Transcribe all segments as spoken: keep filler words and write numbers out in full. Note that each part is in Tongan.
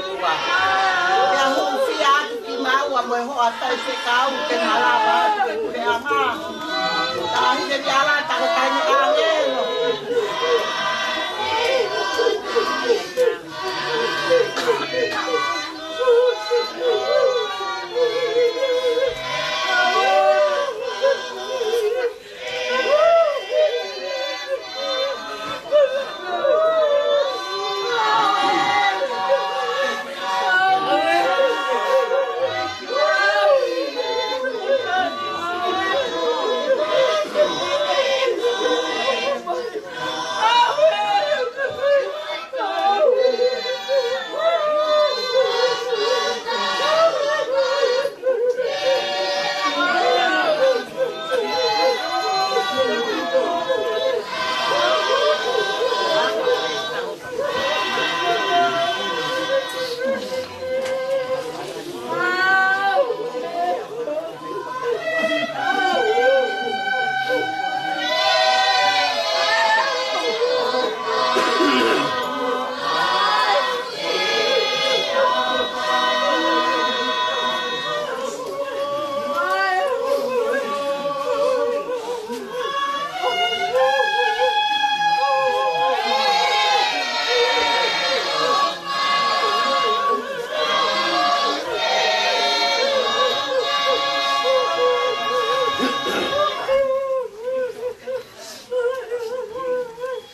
Pea hūfia atu kimaua mo e hoa taʻefekau ke malava atu e puleʻanga. Tahi te viala tako tahi ni ʻāngelo.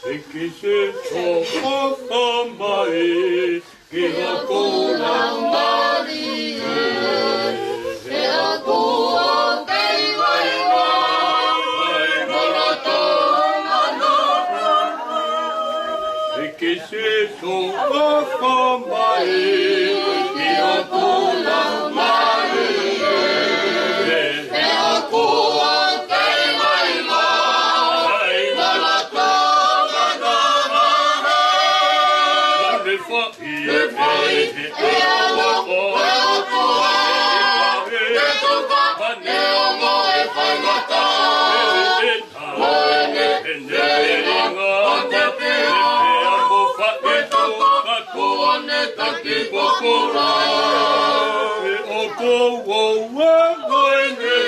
Hiki se toʻofa mai ki hoku laumālie, he ʻoku ou kei vaivai mo loto manava. Hiki se toʻofa mai ki hoku laumālie, he ʻoku ou kei vaivai mo loto manava. He fai, he fai, he ʻoku ou kei vaivai mo loto manava. He toka, he ongo, he faingataʻa. Mo ʻene, ʻene ʻuhinga ʻo e pea. Mo faʻitoka, ko ʻene taki pōpula. He ʻoku ou ʻoange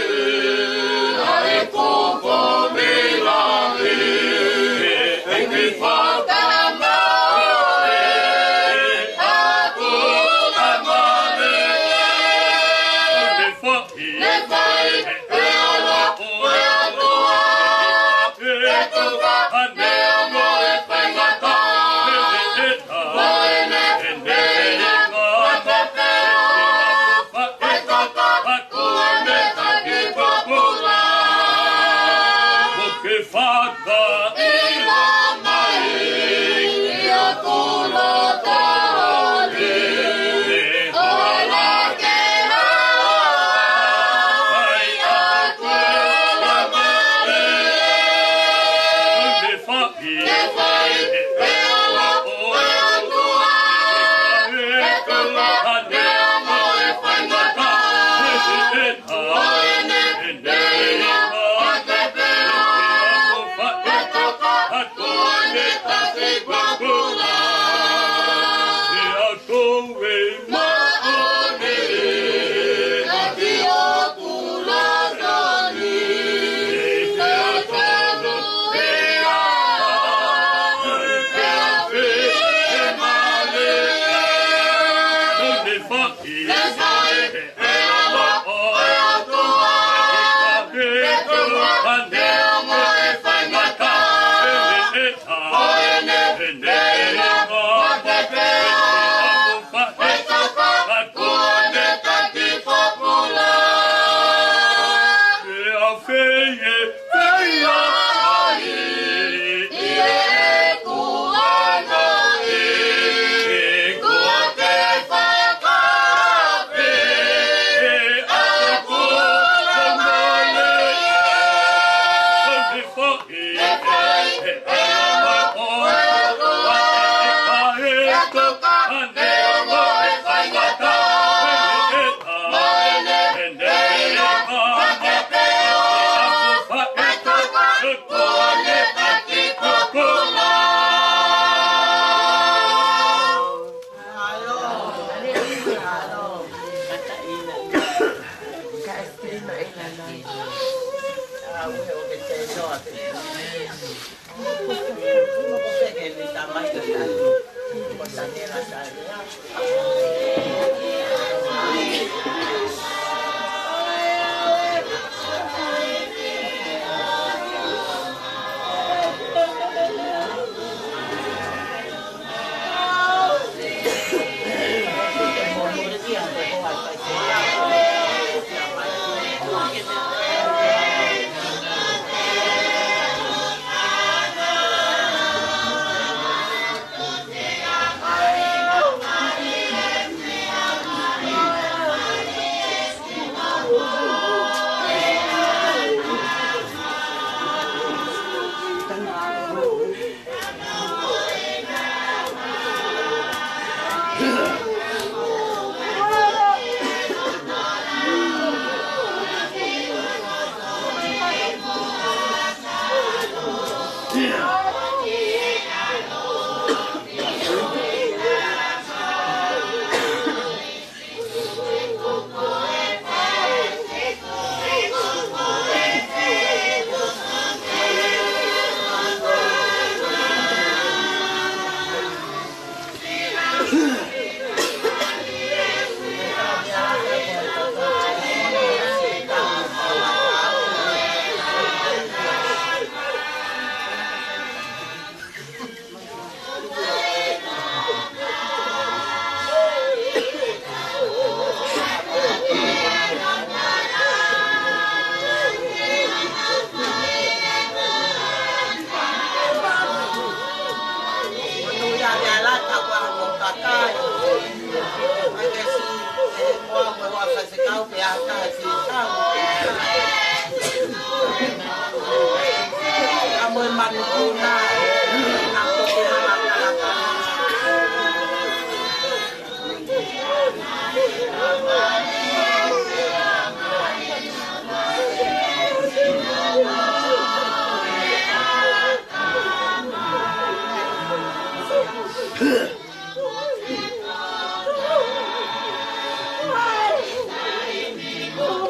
ʻa e koko mei langi. He ʻEiki Fakamaau, ʻa e Tuʻi Māʻoniʻoni. He fai, he ala, he ʻOtua, he toka, he ongo, he faingataʻa. Mo ʻene, ʻene ʻuhinga ʻo e pea. He toka, ko ʻene taki pōpula. ʻOku ke fakaʻilo mai ki hoku loto ni, ʻoua ke hao ai ʻa e kula male. Ke fai, ke fai, he ala ʻo e ʻOtua, he toka, he ongo, he faingataʻa. Mo ʻene, ʻene ʻuhinga ʻo e pea. He toka, ko ʻene taki pōpula. He ʻOtua māʻoniʻoni, ʻa e ʻOtua māʻoniʻoni. He ʻOtua, he ʻOtua, he ʻOtua, he ʻOtua. He fai, he fai, he ala ʻo e ʻOtua, he toka, he ongo, he faingataʻa. Mo ʻene, ʻene ʻuhinga ʻo e pea. He toka, ko ʻene taki pōpula. He ʻafeʻi, ʻafeʻi ʻi heʻeku ʻamanaki, kuo ke fakaafeʻi ʻa e kula male. He fai, he fai, he ala ʻo e ʻOtua, he toka, he ongo, he faingataʻa. Mo ʻene, ʻene ʻuhinga ʻo e pea. He toka, ko ʻene taki pōpula.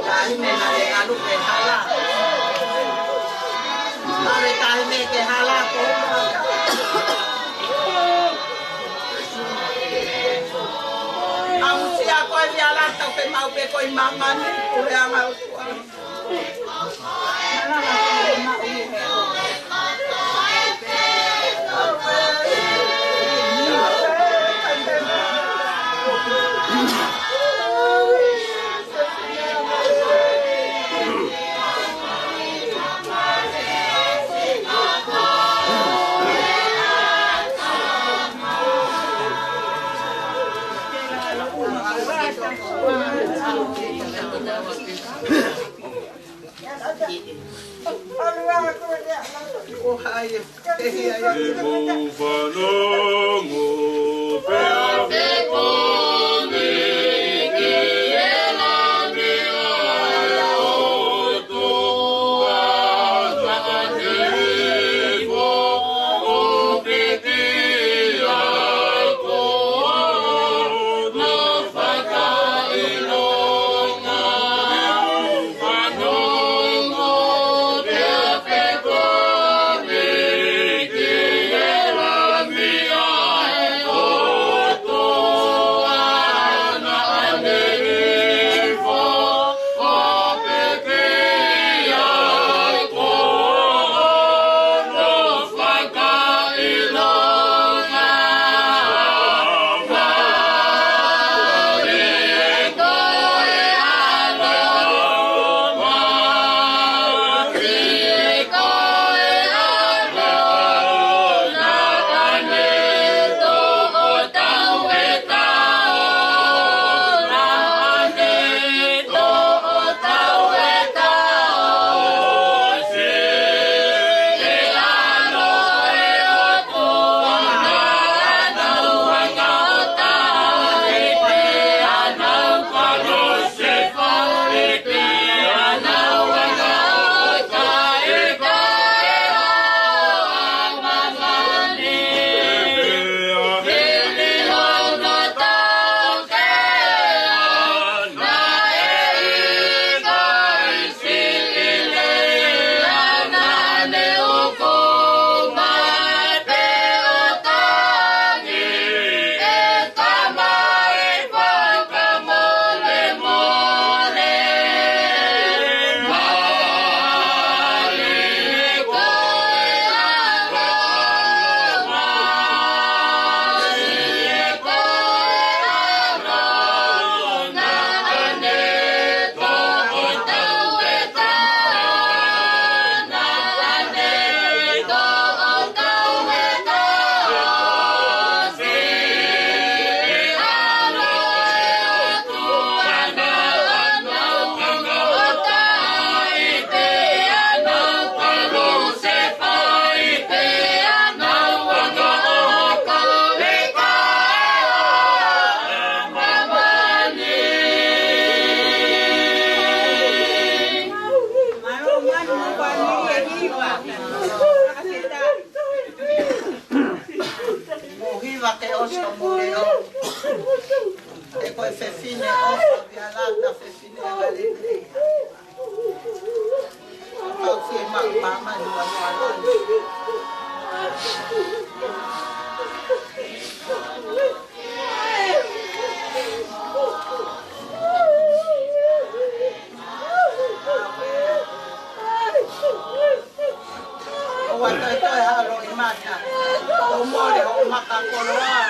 Taʻahine naʻe ʻalu ki he hala. Naʻe taʻahine ki he hala ko. ʻAmusia ko e viala tau pe mau pe ko i māmani. Ko e anga ʻOtua. He ko e fefine ʻofa, pea lata fefine ʻa e lelei. Kau fie maʻu māmani ʻa e ʻaho ni. ʻOua toe toe halo ʻi mata. ʻO mole hoʻo maka koloa.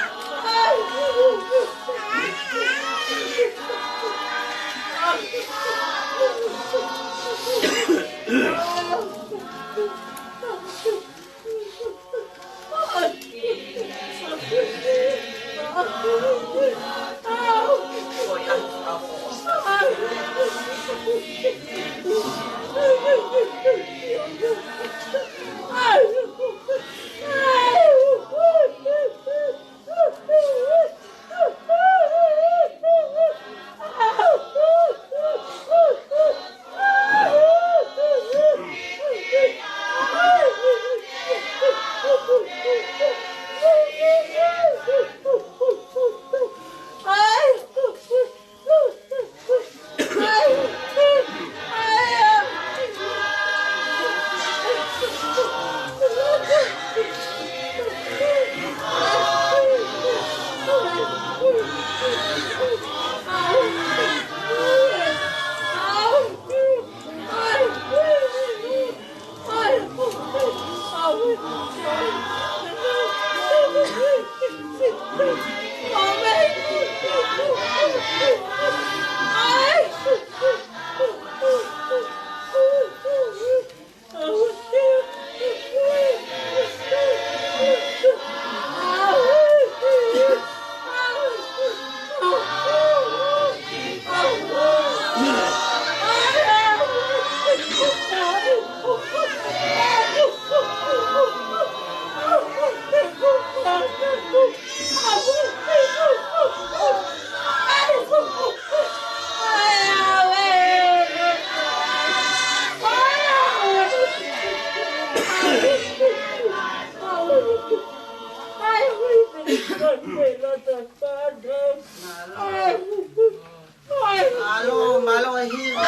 Mālō, mālō e hiva.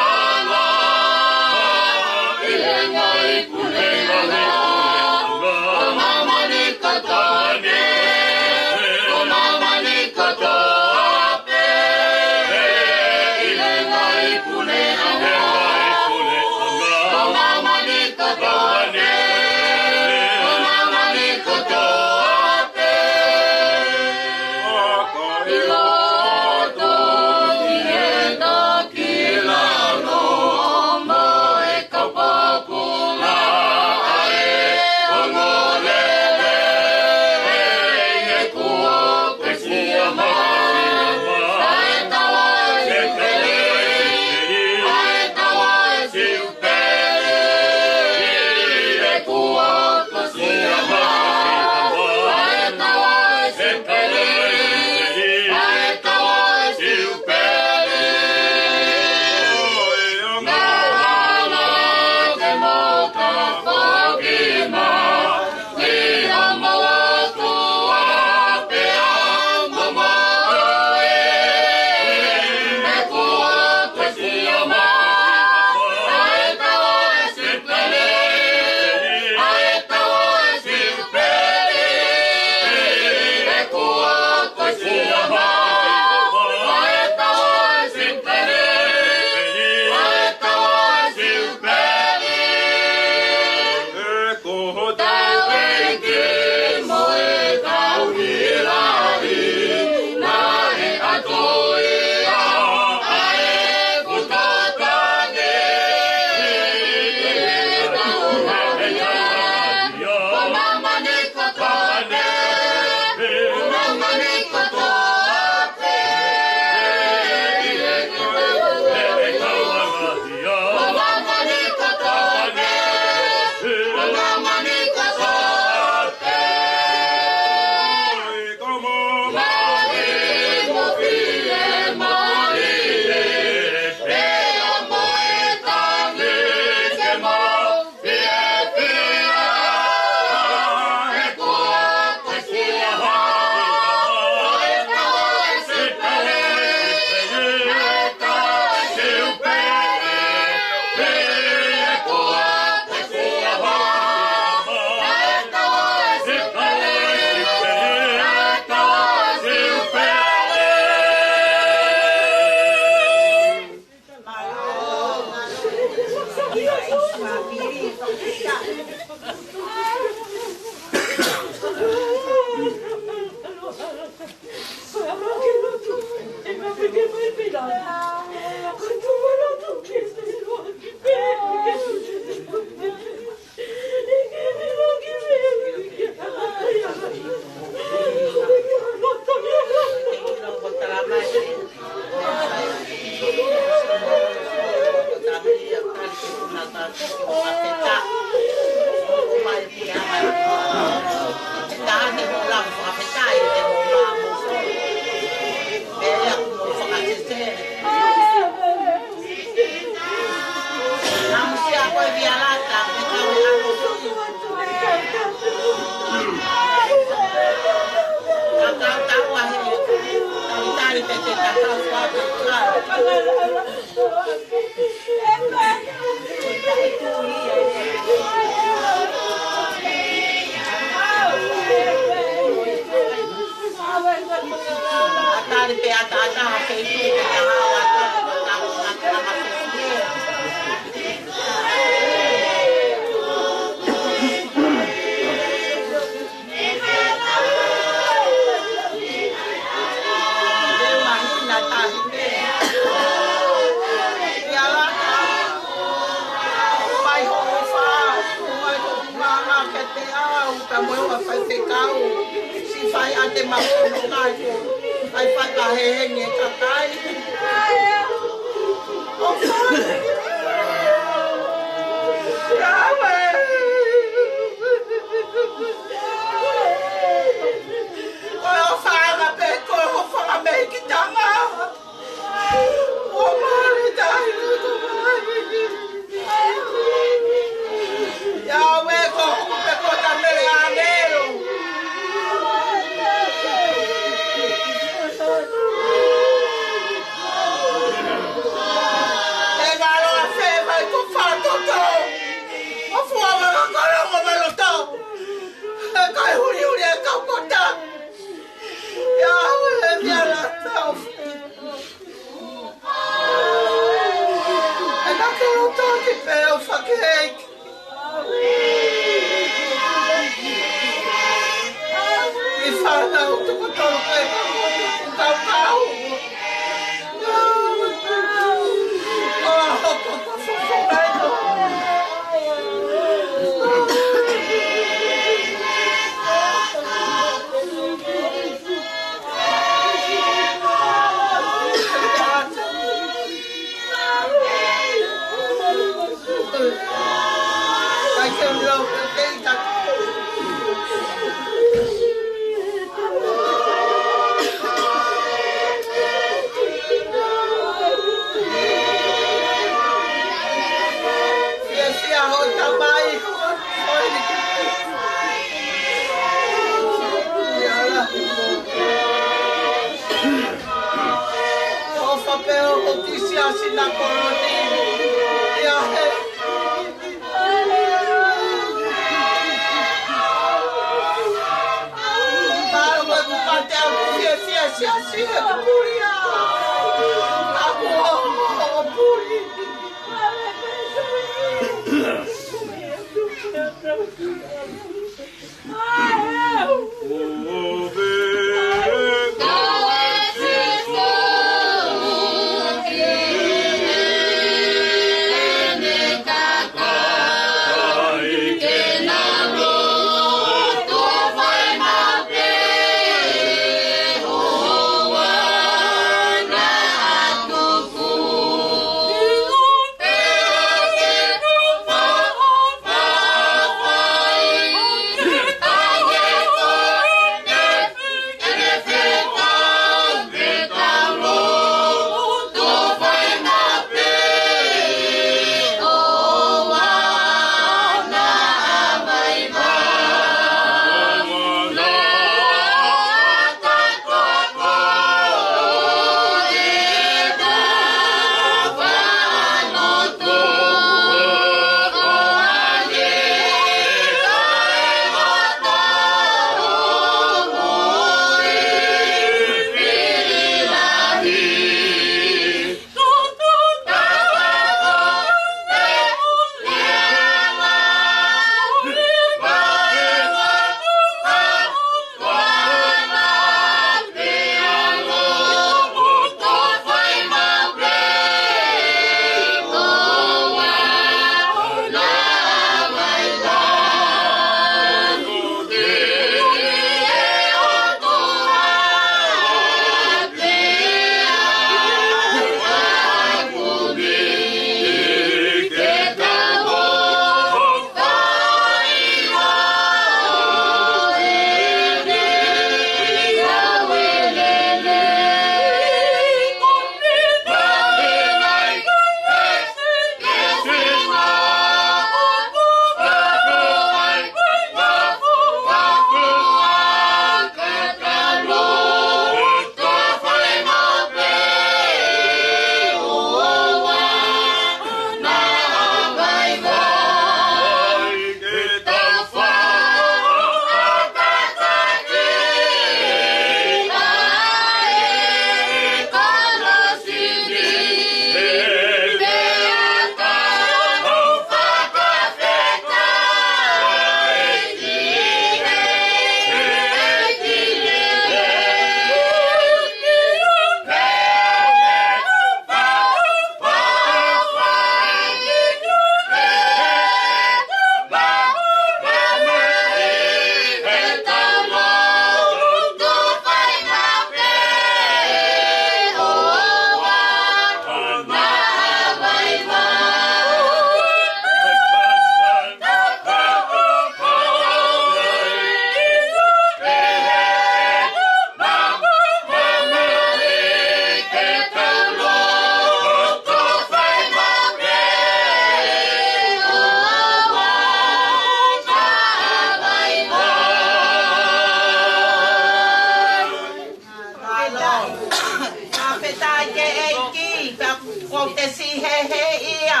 Ko te si he he ia,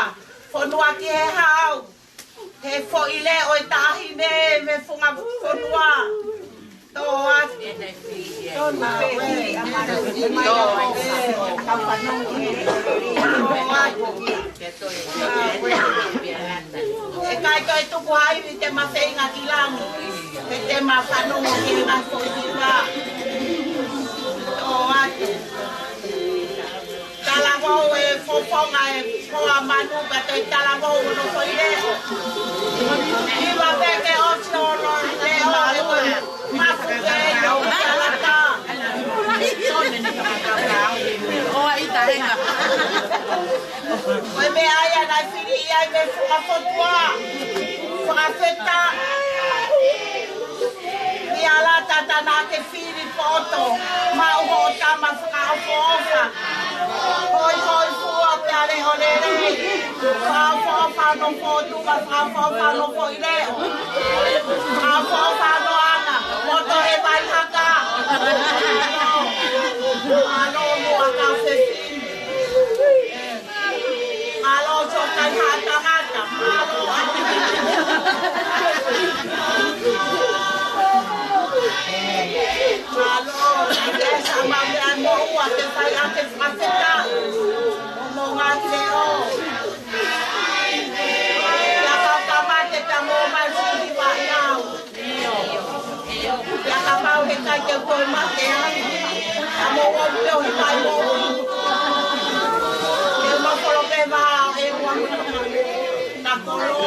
fonua ki he hau. He foʻi leʻo e taʻahine mei he funga fonua. Tō atu. Tō atu. ʻE ʻikai toe tuku ha ivi te ma feinga ki langi. He te ma fanongo ki he ngaahi foʻi hiva. Tō atu. Talavou e fofonga e hoa manu ka te talavou no foʻi leʻo. Iwa peke o tolo leʻo e hoa. Mafu ke no kalaka. Oa ita henga. Ko e meʻa ia naʻe fili ai mei he funga fotua. Fakafetaʻi. ʻI ala tatana ke fili poto, maʻu hoʻo tama fakaʻofoʻofa. Hoihoifua pea leʻo lelei. Fakaʻofoʻofa hono fotu, fakaʻofoʻofa hono foʻi leʻo. Fakaʻofoʻofa hono anga, loto he vai haka. Mālō muʻa kau fefine. Mālō sokai haʻa tangata. Mālō. Mālō. Ke sa mau meʻa moʻua ke fai ʻa e fakafetaʻi. Mo ngaahi leʻo. Ia ka kamate pea mo mai suli pa iau. Ia kapau he ʻikai ke u toe mate ai, a mo ua pio he kai mo ua. Ke u mafolo pē vā e ua na kolo.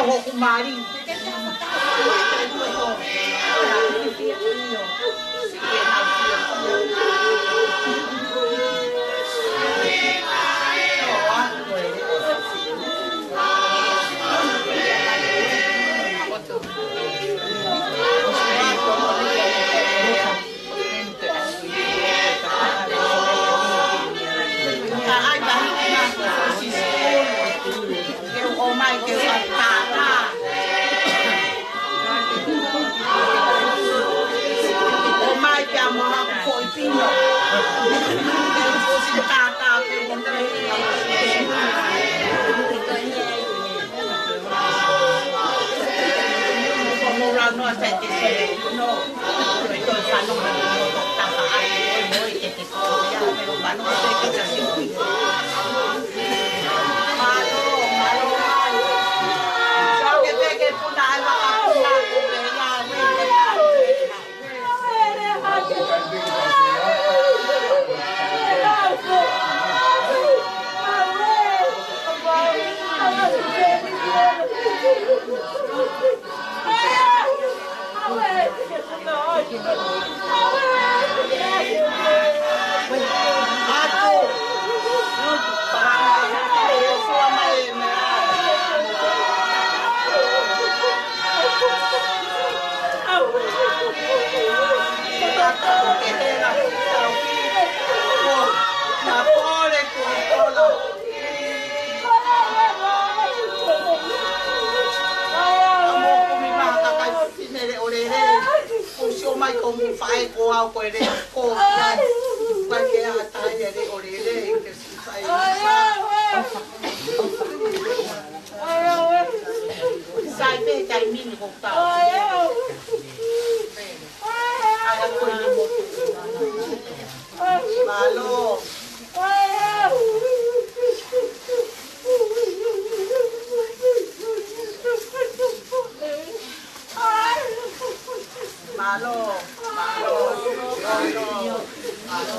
Hoku mali. Fine leʻo lelei, ʻosi ʻomai ko hoku faʻē ko au ko e leʻo ko ia. Fai ke ʻata ia leʻo lelei, ke fai. Sai pē taimi ni ko ka. Ala ko e mo. Mālō. Mālō, mālō, mālō, mālō.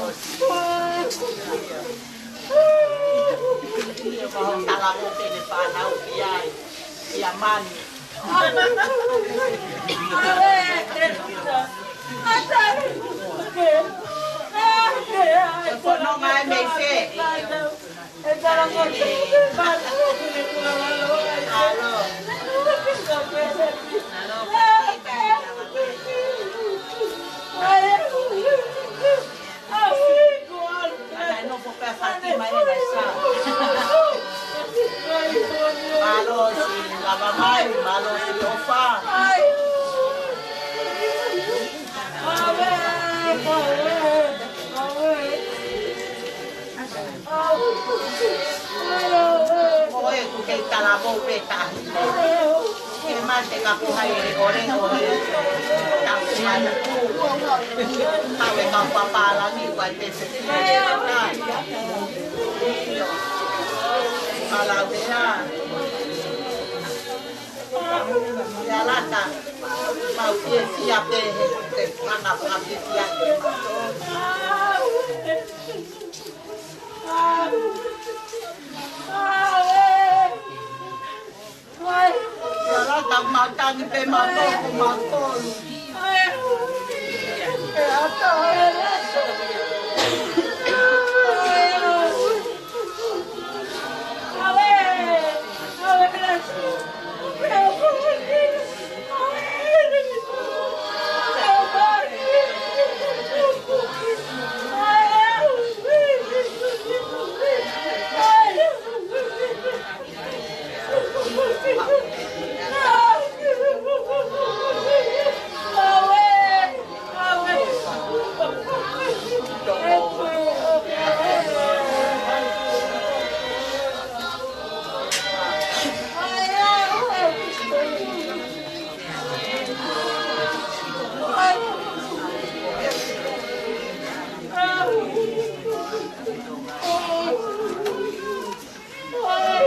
Ia, mau tala mo pene fānau ki ai, ia mani. Ko e fononga e mei fē. Mālō siʻi lava mai, mālō siʻi ʻofa. Ko e ku kei talavou pē tahi. Ke mate ka ko hai e ʻore ʻore. Ka ko hai. Ka we ka papālangi, ko e pese. Ka lau ea. Ia lata. Mau fiefia pē he ke hanga fakafiefia. Ia lata mau tangi pē mau toko mau tolu.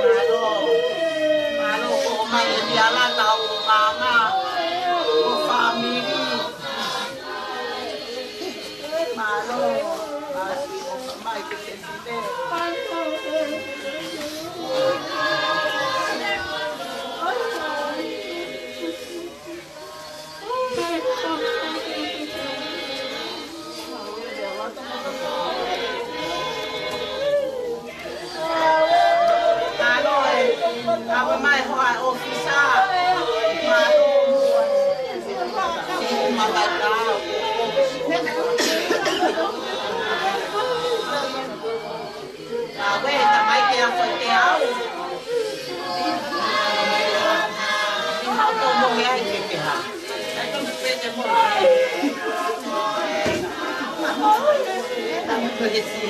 Mālō, mālō ko mai e miala tau mama, ko family. Mālō, mālō ko mai ke te sile. Ka we, tamai ke a fai te au. Ni hau tau mo mea i ke ke ha. Ai tau mo pete mo. Tau mo pete si.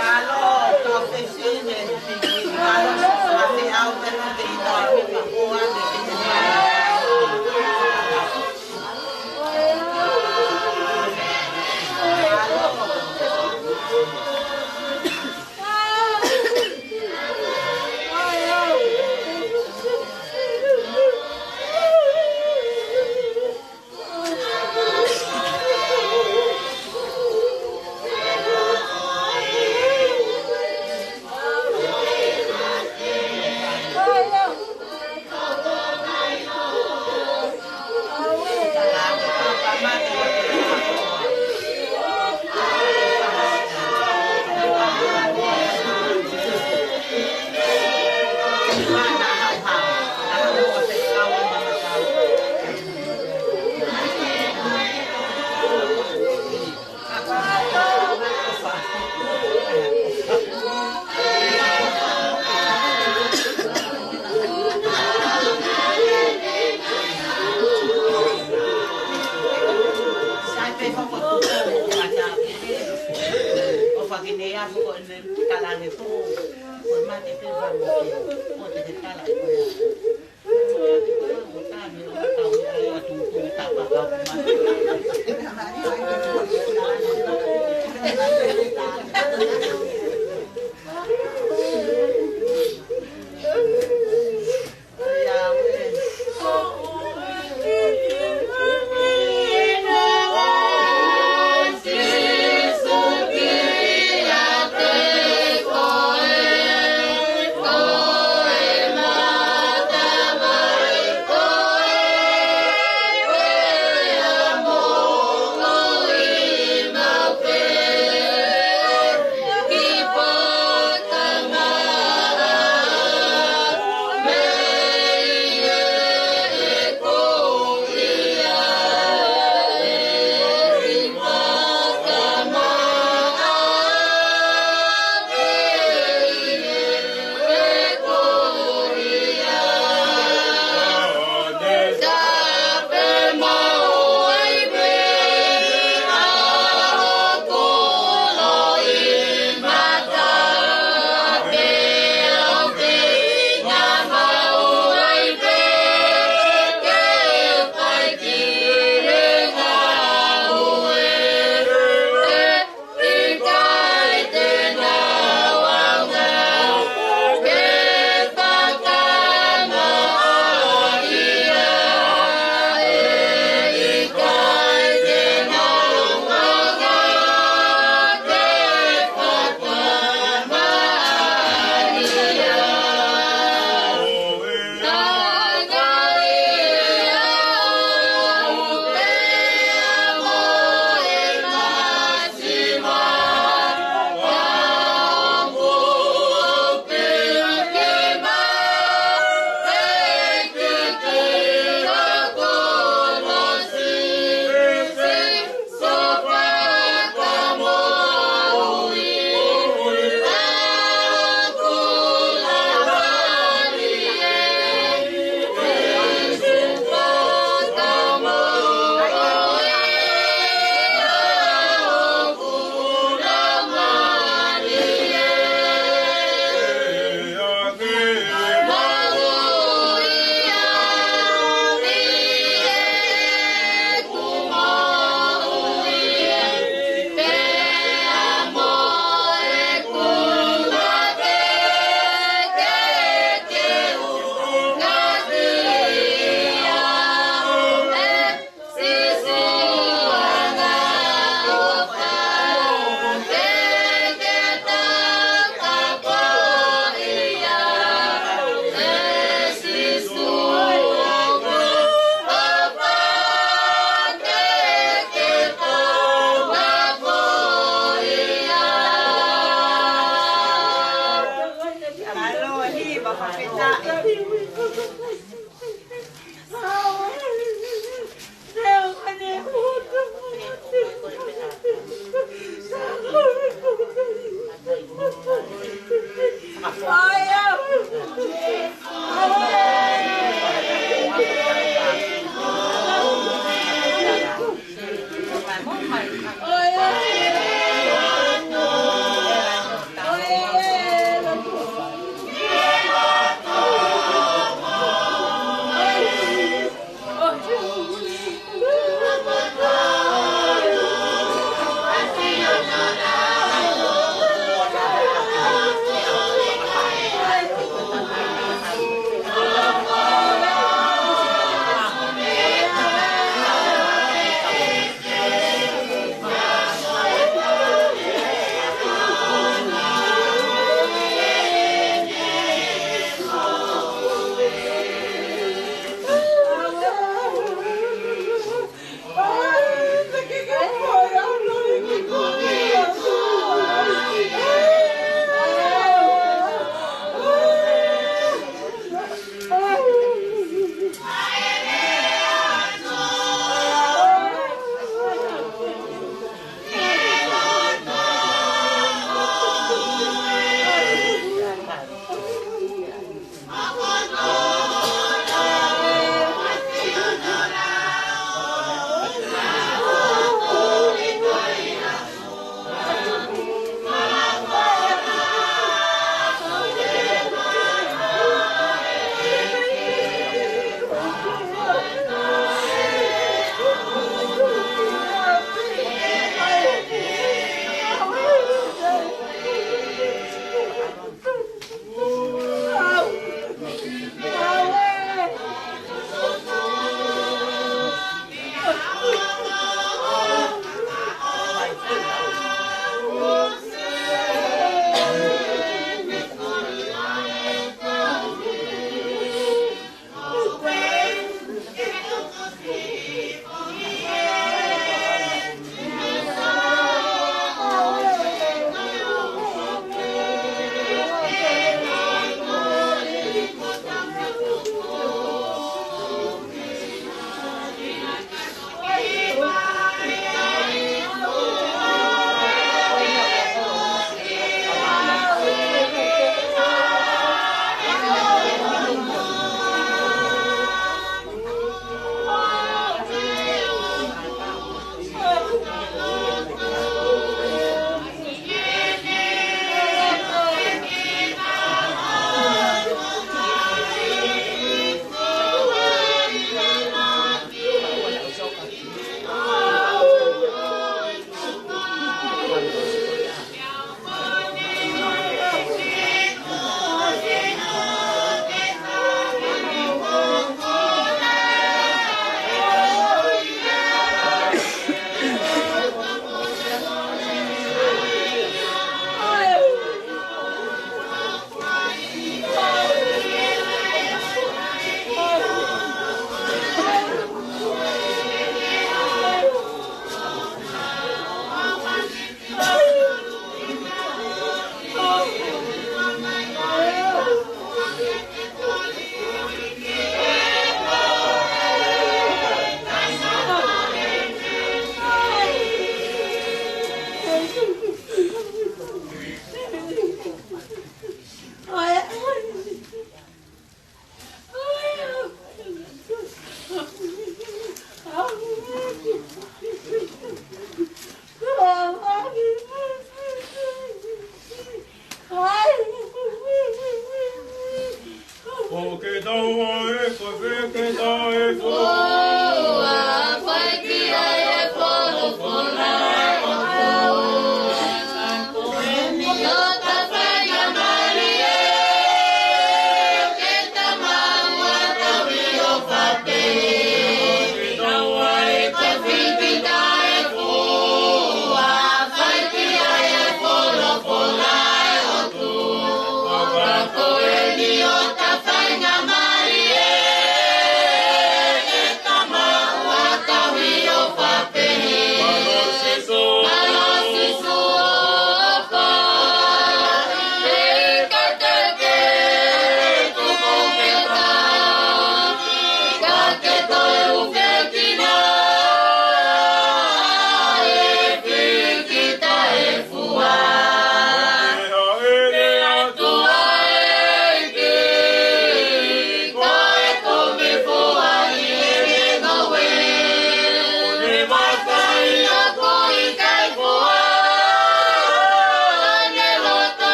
Kalo, kau fefine. Kalo, sa te au te na te ita mi ma koa te te.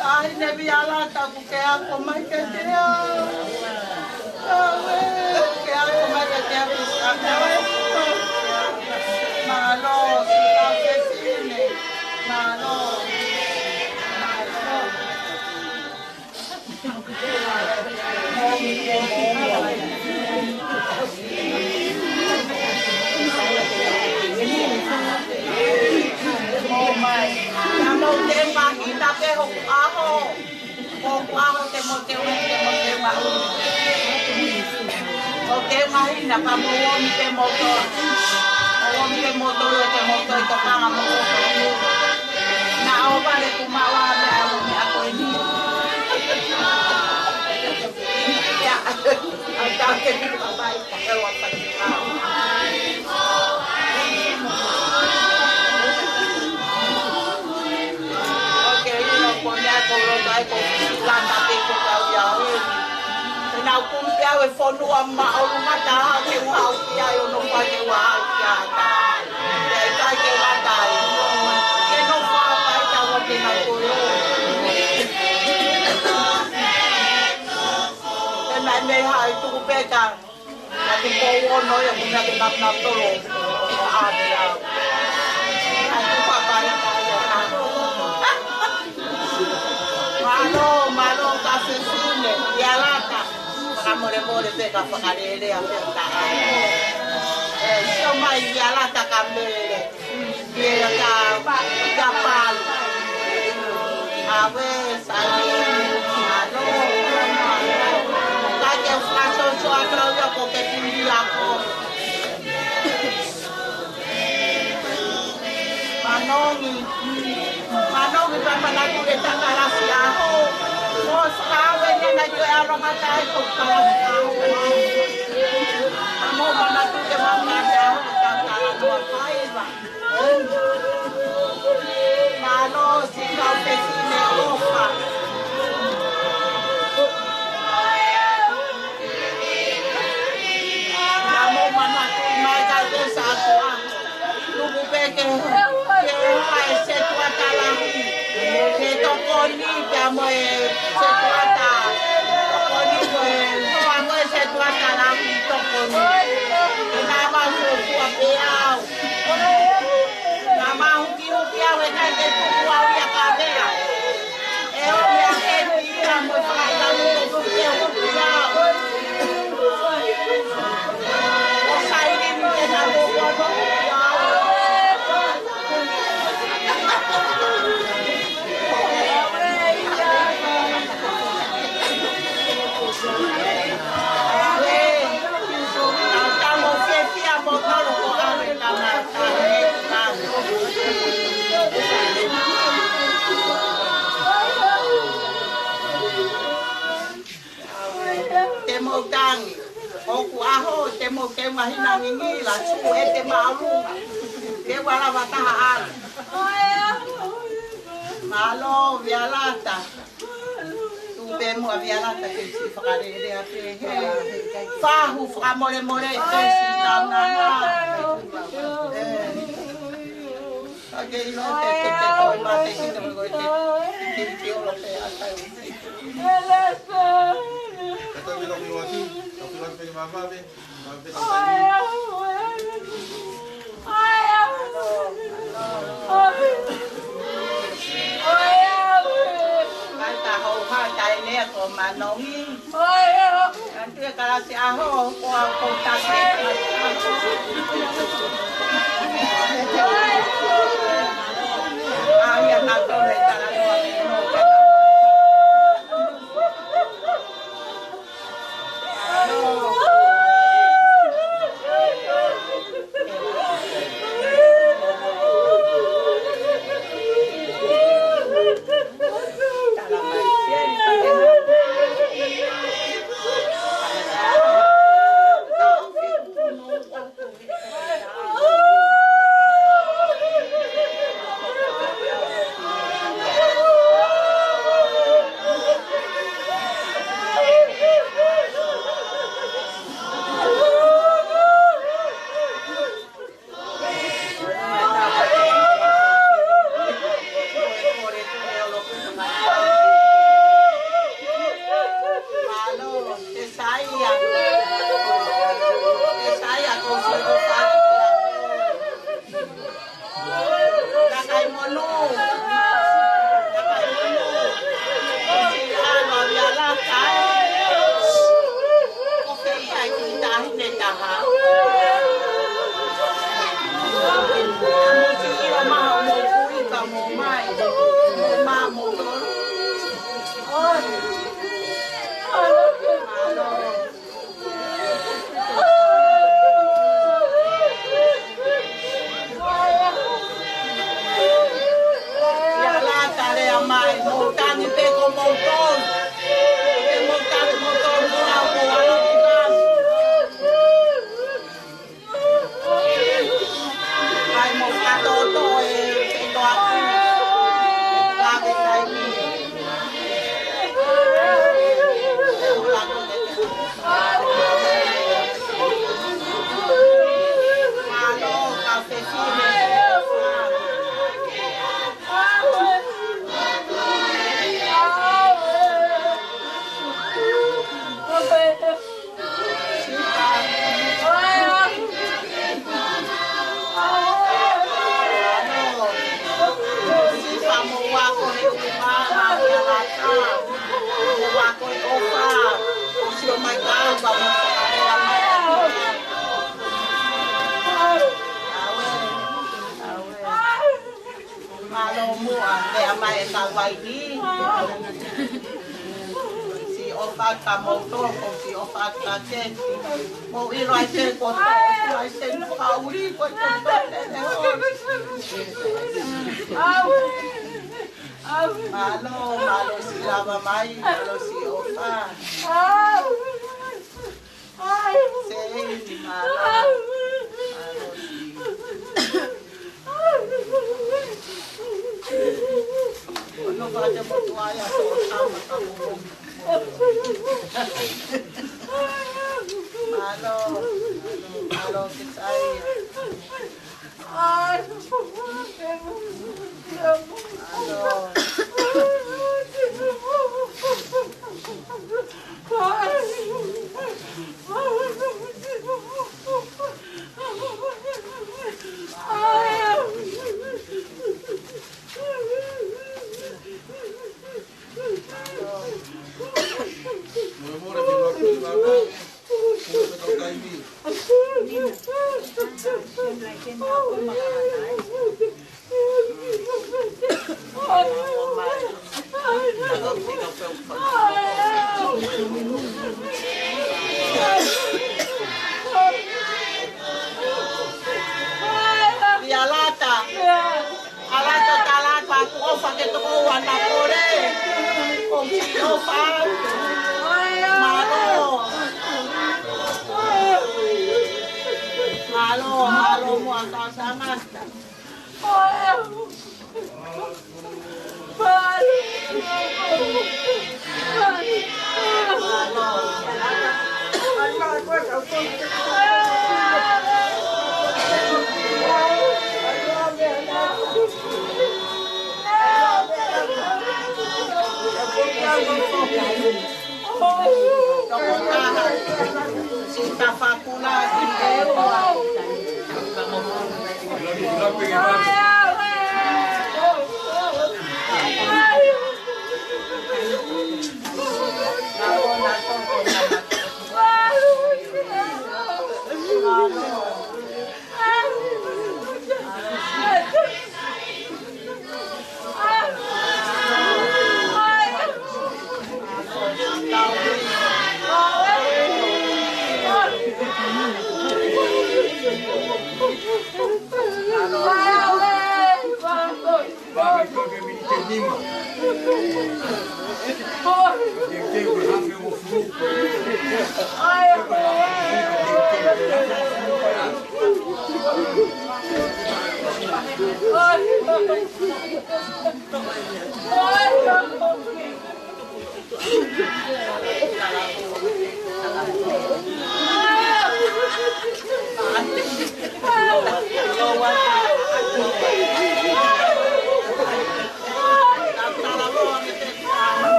Ai, ne via lata ku ke ako mai ke te au. Aue, ke ako mai ke te au. Mālō, sika fefine. Mālō. Mālō. Ka mou teʻeki mahino pē hoku ʻaho. Hoku ʻaho te mou teʻeki, te mou teʻeki mahino. Hoku teʻeki mahino ka mou omi pē moutolu. Mou omi pē moutolu, te mou toe tokanga moutolu. Naʻa ʻohovale ku maua meʻa mo meʻa ko eni. Ia, ʻai tā ke tuku ʻa mai, ka he ua pati. Oke, ino ko meʻa ko loto ai ko lata pe ko kau ia ui. Te nau kumi pē au e fonua ma ʻolunga taha ke ua au ki ai ono fua ke ua au ki ai. Ia e kai ke ua tai. Ke no fua kai ka ua ke nau ko lo. Ke nai mei hai tuku pē ka. Ka ke kou ono ia ko meʻa ke nau nau tolo. Ai, au. Ai, tuku papa ia ka ia. Mālō, mālō ka fefine, ia lata. Fakamolemole pē ka fakalelea pē ka ai. E, sio mai ia lata ka mele. Ia ka, ka pau. Awe, sai, mālō, mālō. Ka ke fakasosoʻa kau ia ko ke pili ako. Manongi. Manongi pea manatu ke takala si aho. Mo si awe ne na ko e alo matai ko takala si aho. Mo manatu ke manatu si aho ko takala no faiva. Mano si kau pefine ofa. Ka mou manatu mai ka ke sa koa. Tuku pē ke, ke hoa e setuata lahi. Ke tokoni pea mo e setuata. Tokoni mo e hoa mo e setuata lahi tokoni. Ke nau fuofua pē au. Nau hukihuki au e kai ke tuku au ia ka vea. E o ia ke tia mo fai au mo tuku ke huki au. O saini mi ke nau mo kono. Tangi. ʻOku ʻaho te mou ke mahina ngingila, sū ʻete māʻolunga. Te ua lava taha ʻalu. Mālō, Vialata. Tuʻu pē muʻa Vialata ke si fakalele ʻa pē he. Fahu fakamolemole ke si taunanga. ʻĒ. Ka ke ʻilo te te te koe mate ki te koe te. Ki te olo pē ʻa tai. Kae tau ʻilo ki wati, tau ʻilo ki peke mamawe, mamawe. Kae ta hou ha tai nea ko manongi. Antu e kalasi ʻaho, ko a ko tasi. ʻA ia na tau le tala noa. Mālō, Sēsaia. Sēsaia, ko si o ka. Kakai monū. Kakai monū. Ko si ʻa Vialata. Ko fē ia ki tahi ne taha. Mou si ʻilo maha mou kui ka mou mai. Mou mā mou tolu. Oi. Mālō. Ia la tale a mai, mou tangi pē ko mou tolu. Pē mou tangi mou tolu, mou lau mou lau ki la. Ai mou fakatoto e, e toa. Lave taimi. Mālō muʻa, meʻa mai e kau vaini. Si o faka moto, ko si o faka keti. Mou ʻilo ai te ko to, ai te ko kauri, ko te ko te ne ho. Mālō, mālō si lava mai, mālō si o fa. Seini, mālō. Mālō si. Ono faka te motu ai a so tama ka mo. Mālō, mālō, mālō ke sai. Mālō. Ia lata. Ala to tala pa ku ofa ke toko ua na kore. Ko ki ofa. Mālō.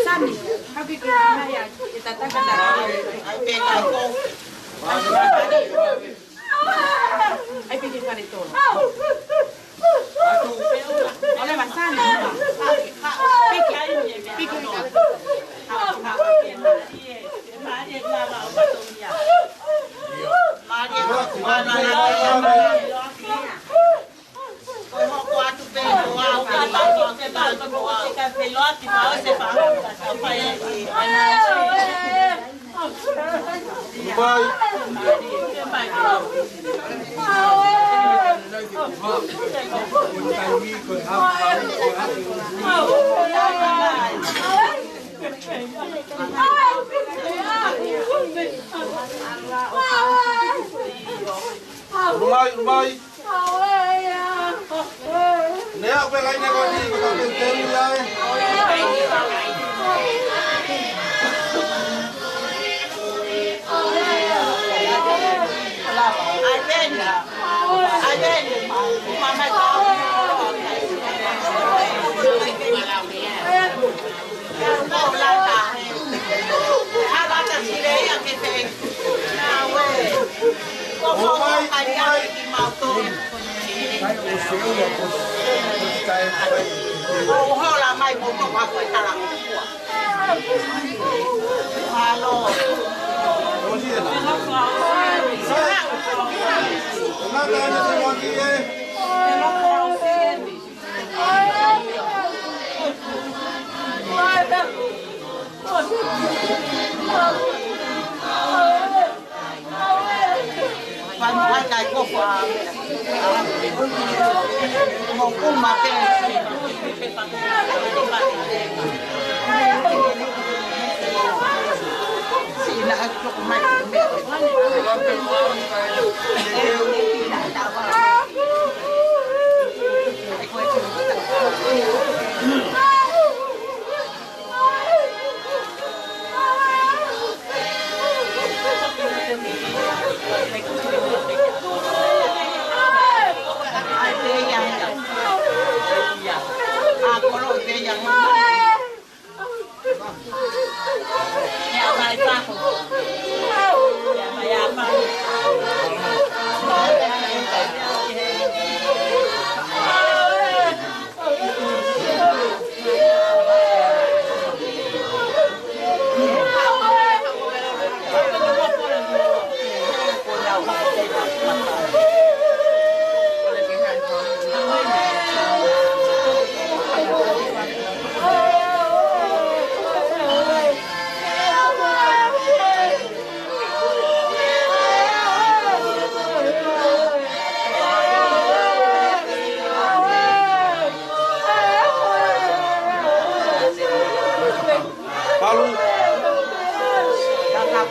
Sami, hau ke ke mai a, e tataka na. Ai pē ke fale tolo. Ole ma Sami. Piki, piki. Rumai, rumai. Nea, upe kai ne ko ni, ko ka teu teu ia e.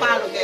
Atu.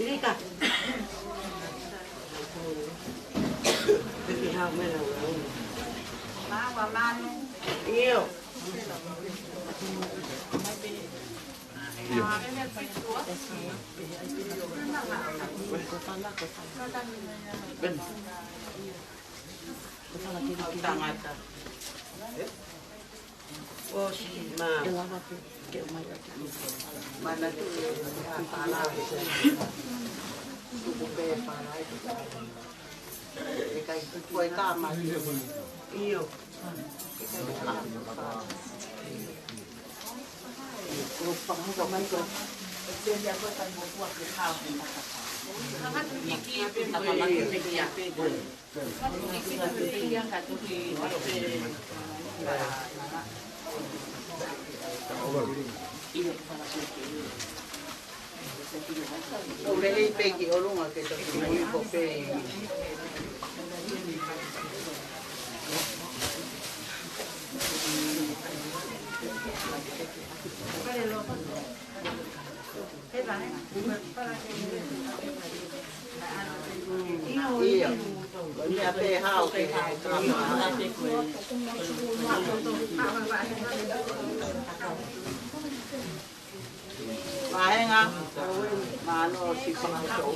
Irika. Piki hao mena ua. Io. Io. Tangata. ʻOsi, mā. Manatu, ʻa, pala. Tuku pē pala. ʻIkai tuku e kama. Io. ʻIkai tuku e kama. ʻO lelei pē ki ʻolunga ke toki mui ko pē. ʻIo. Ko ia pē hao ke Vahenga, mano si pangaso.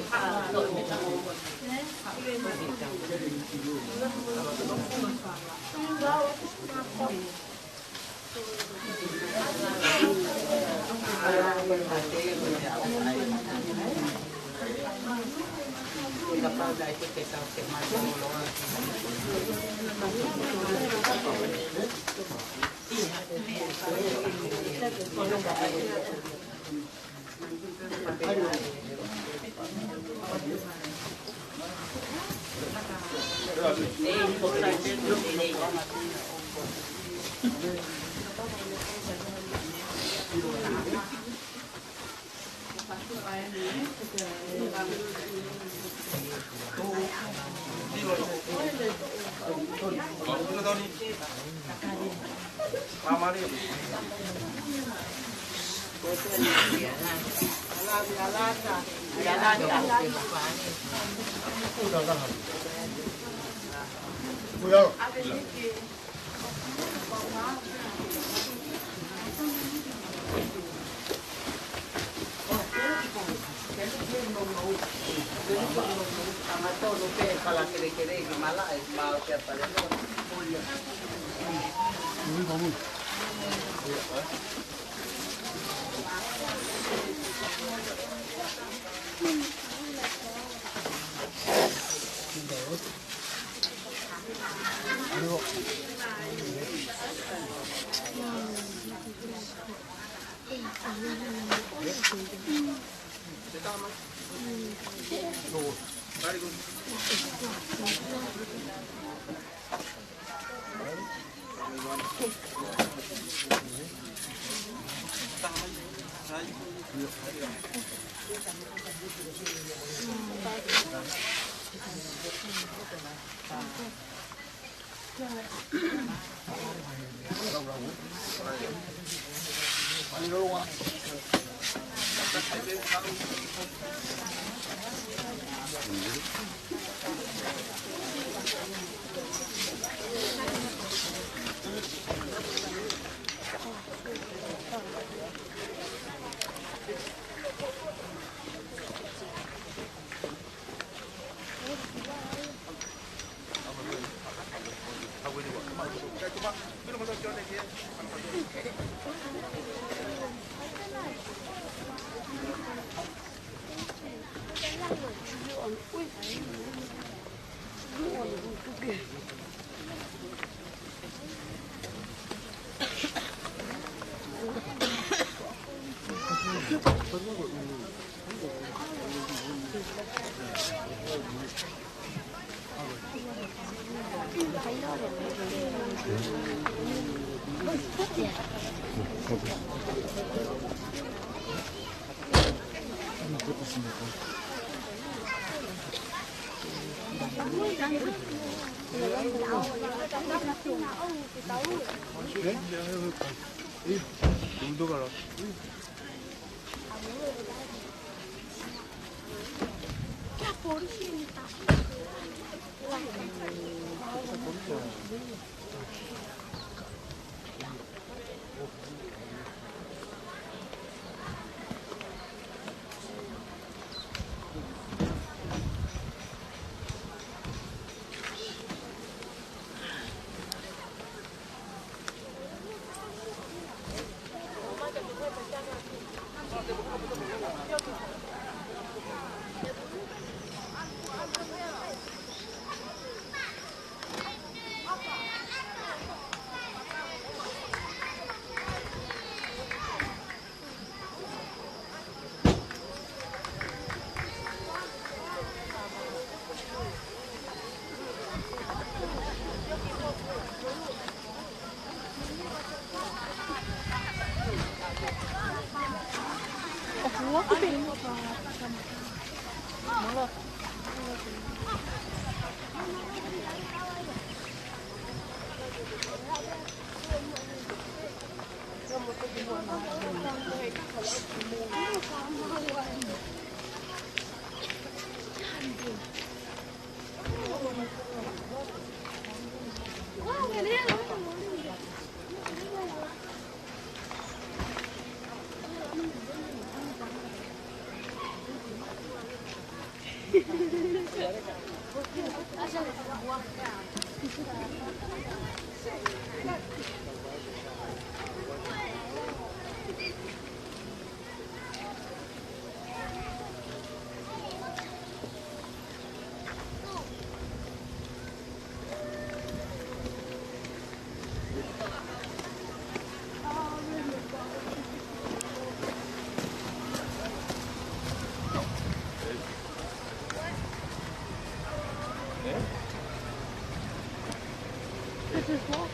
This is walk.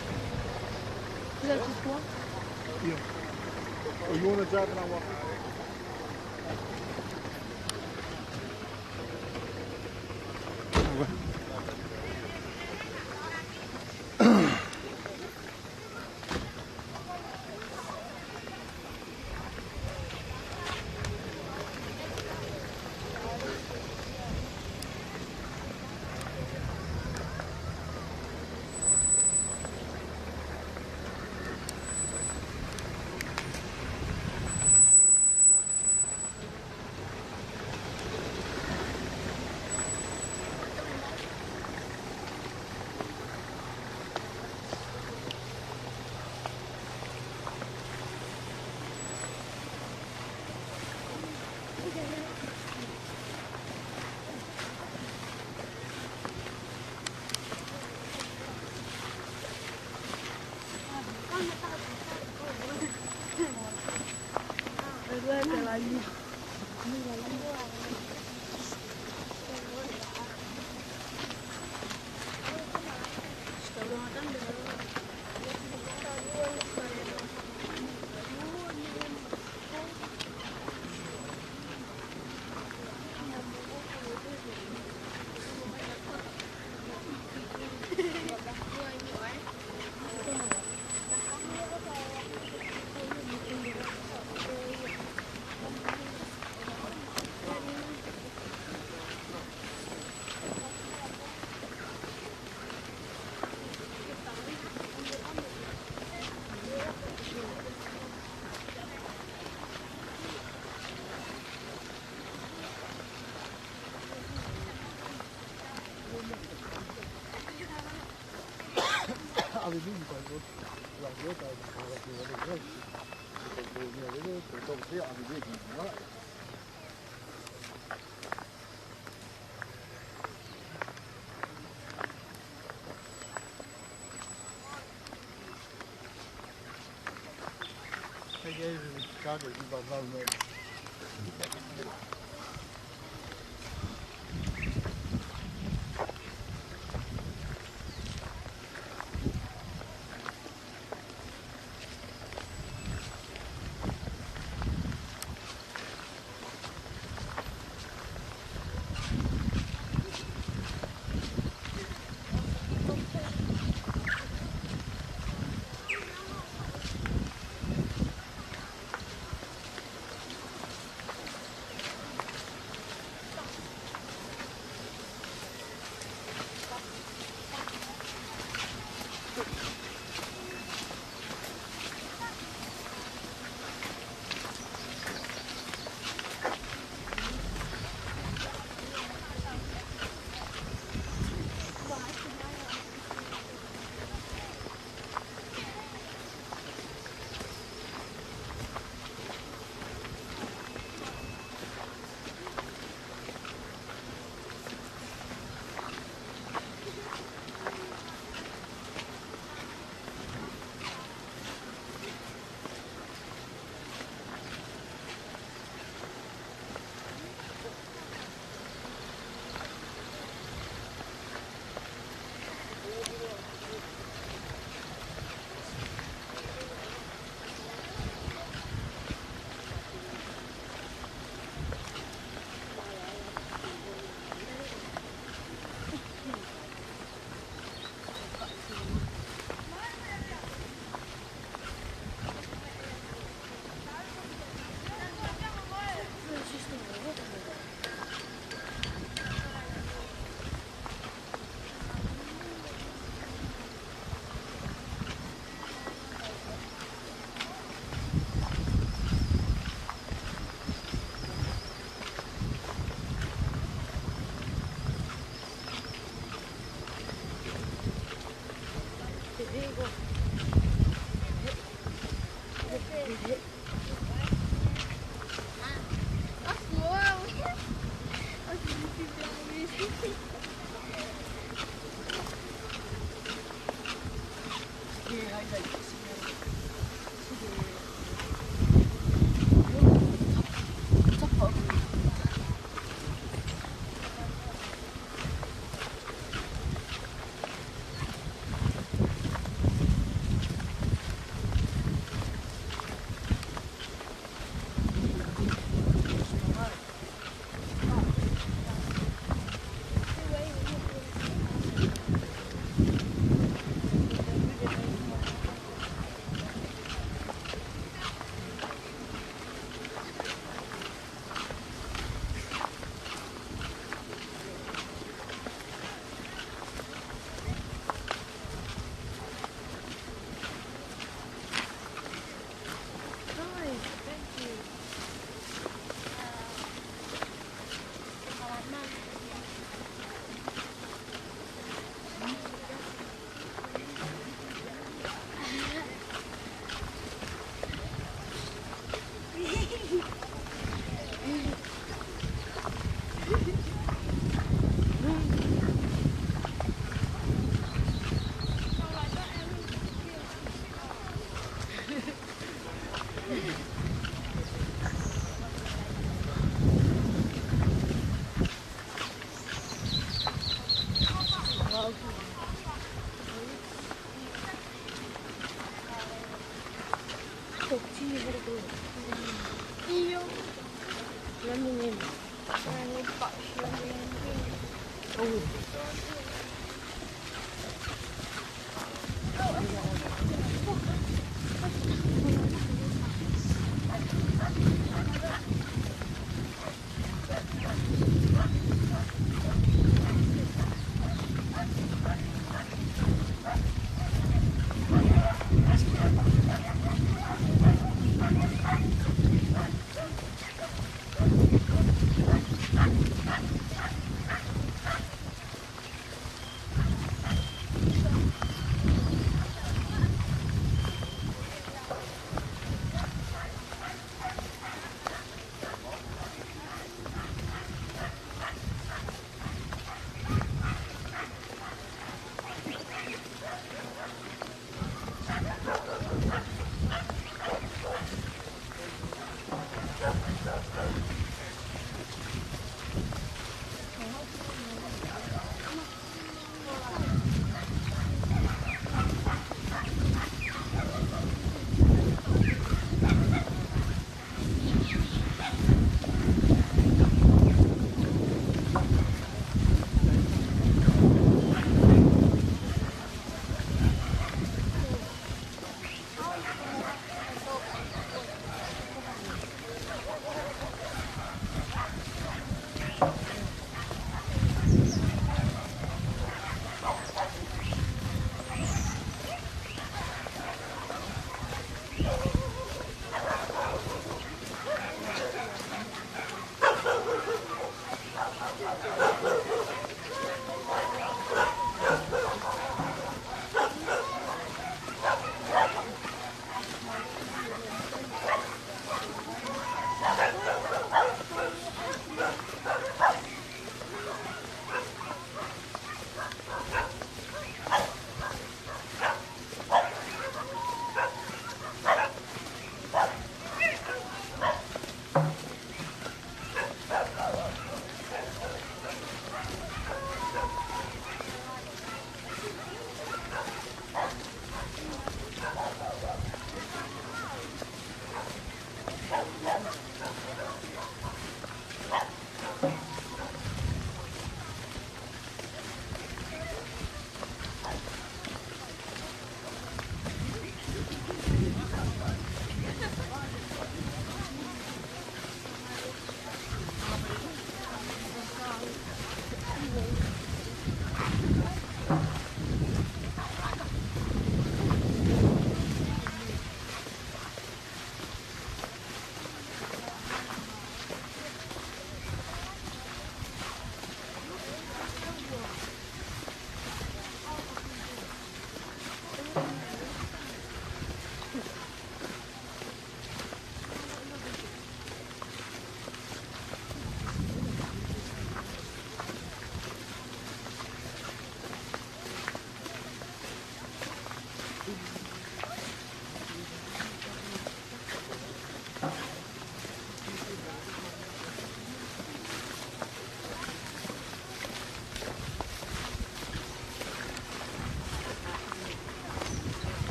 Is that just walk? Yeah. Oh, you wanna drive and I walk? Hey, guys, it's Chicago. He's about eleven minutes.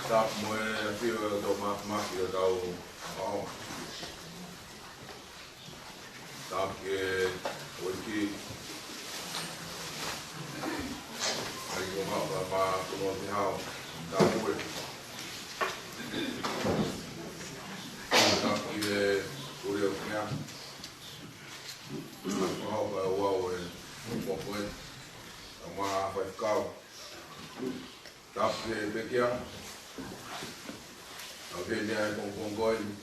Tapu mo e ʻafio ʻa e ʻOtua Māfimafi ʻi hotau ʻaho. Tapu ki he ʻEiki, ʻa ia ko e maʻu ʻa e mākona ʻo e hau. Tapu e. Tapu ki he Pule ʻo Kea. Tapu ki he Ouau ʻo e Pokoe. Tapu mo e faifekau. Tapu ki he pekia. Tapu ki he pongipongi ko eni.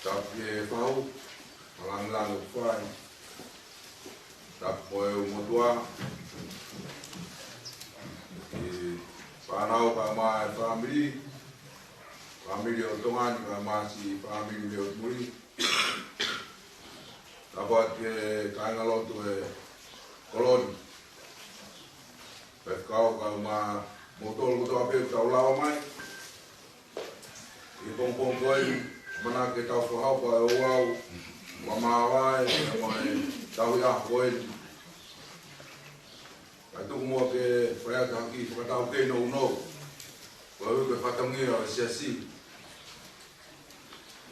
Tapu ki he fau. Mālō e fai. Tapu mo e motuʻa. Ki he fānau kae ʻumaʻā e fāmili. Fāmili ʻo Tonga ni kae ʻumaʻā siʻi fāmili mei ʻOtu Muli. Tapu ki he kāingalotu ʻo e kolo ni. Faifekau kae ʻumaʻā kimoutolu kotoa pē ʻoku tau lava mai ʻi he pongipongi ko eni, ʻamanaki ke tau fakahoko ʻa e ouau fakamāvae, pea mo e tauhi ʻaho ko eni. Kae tuku muʻa ke fai atu ha kiʻi fakataukei nounou koeʻuhi ko e fatongia ʻo e Siasi.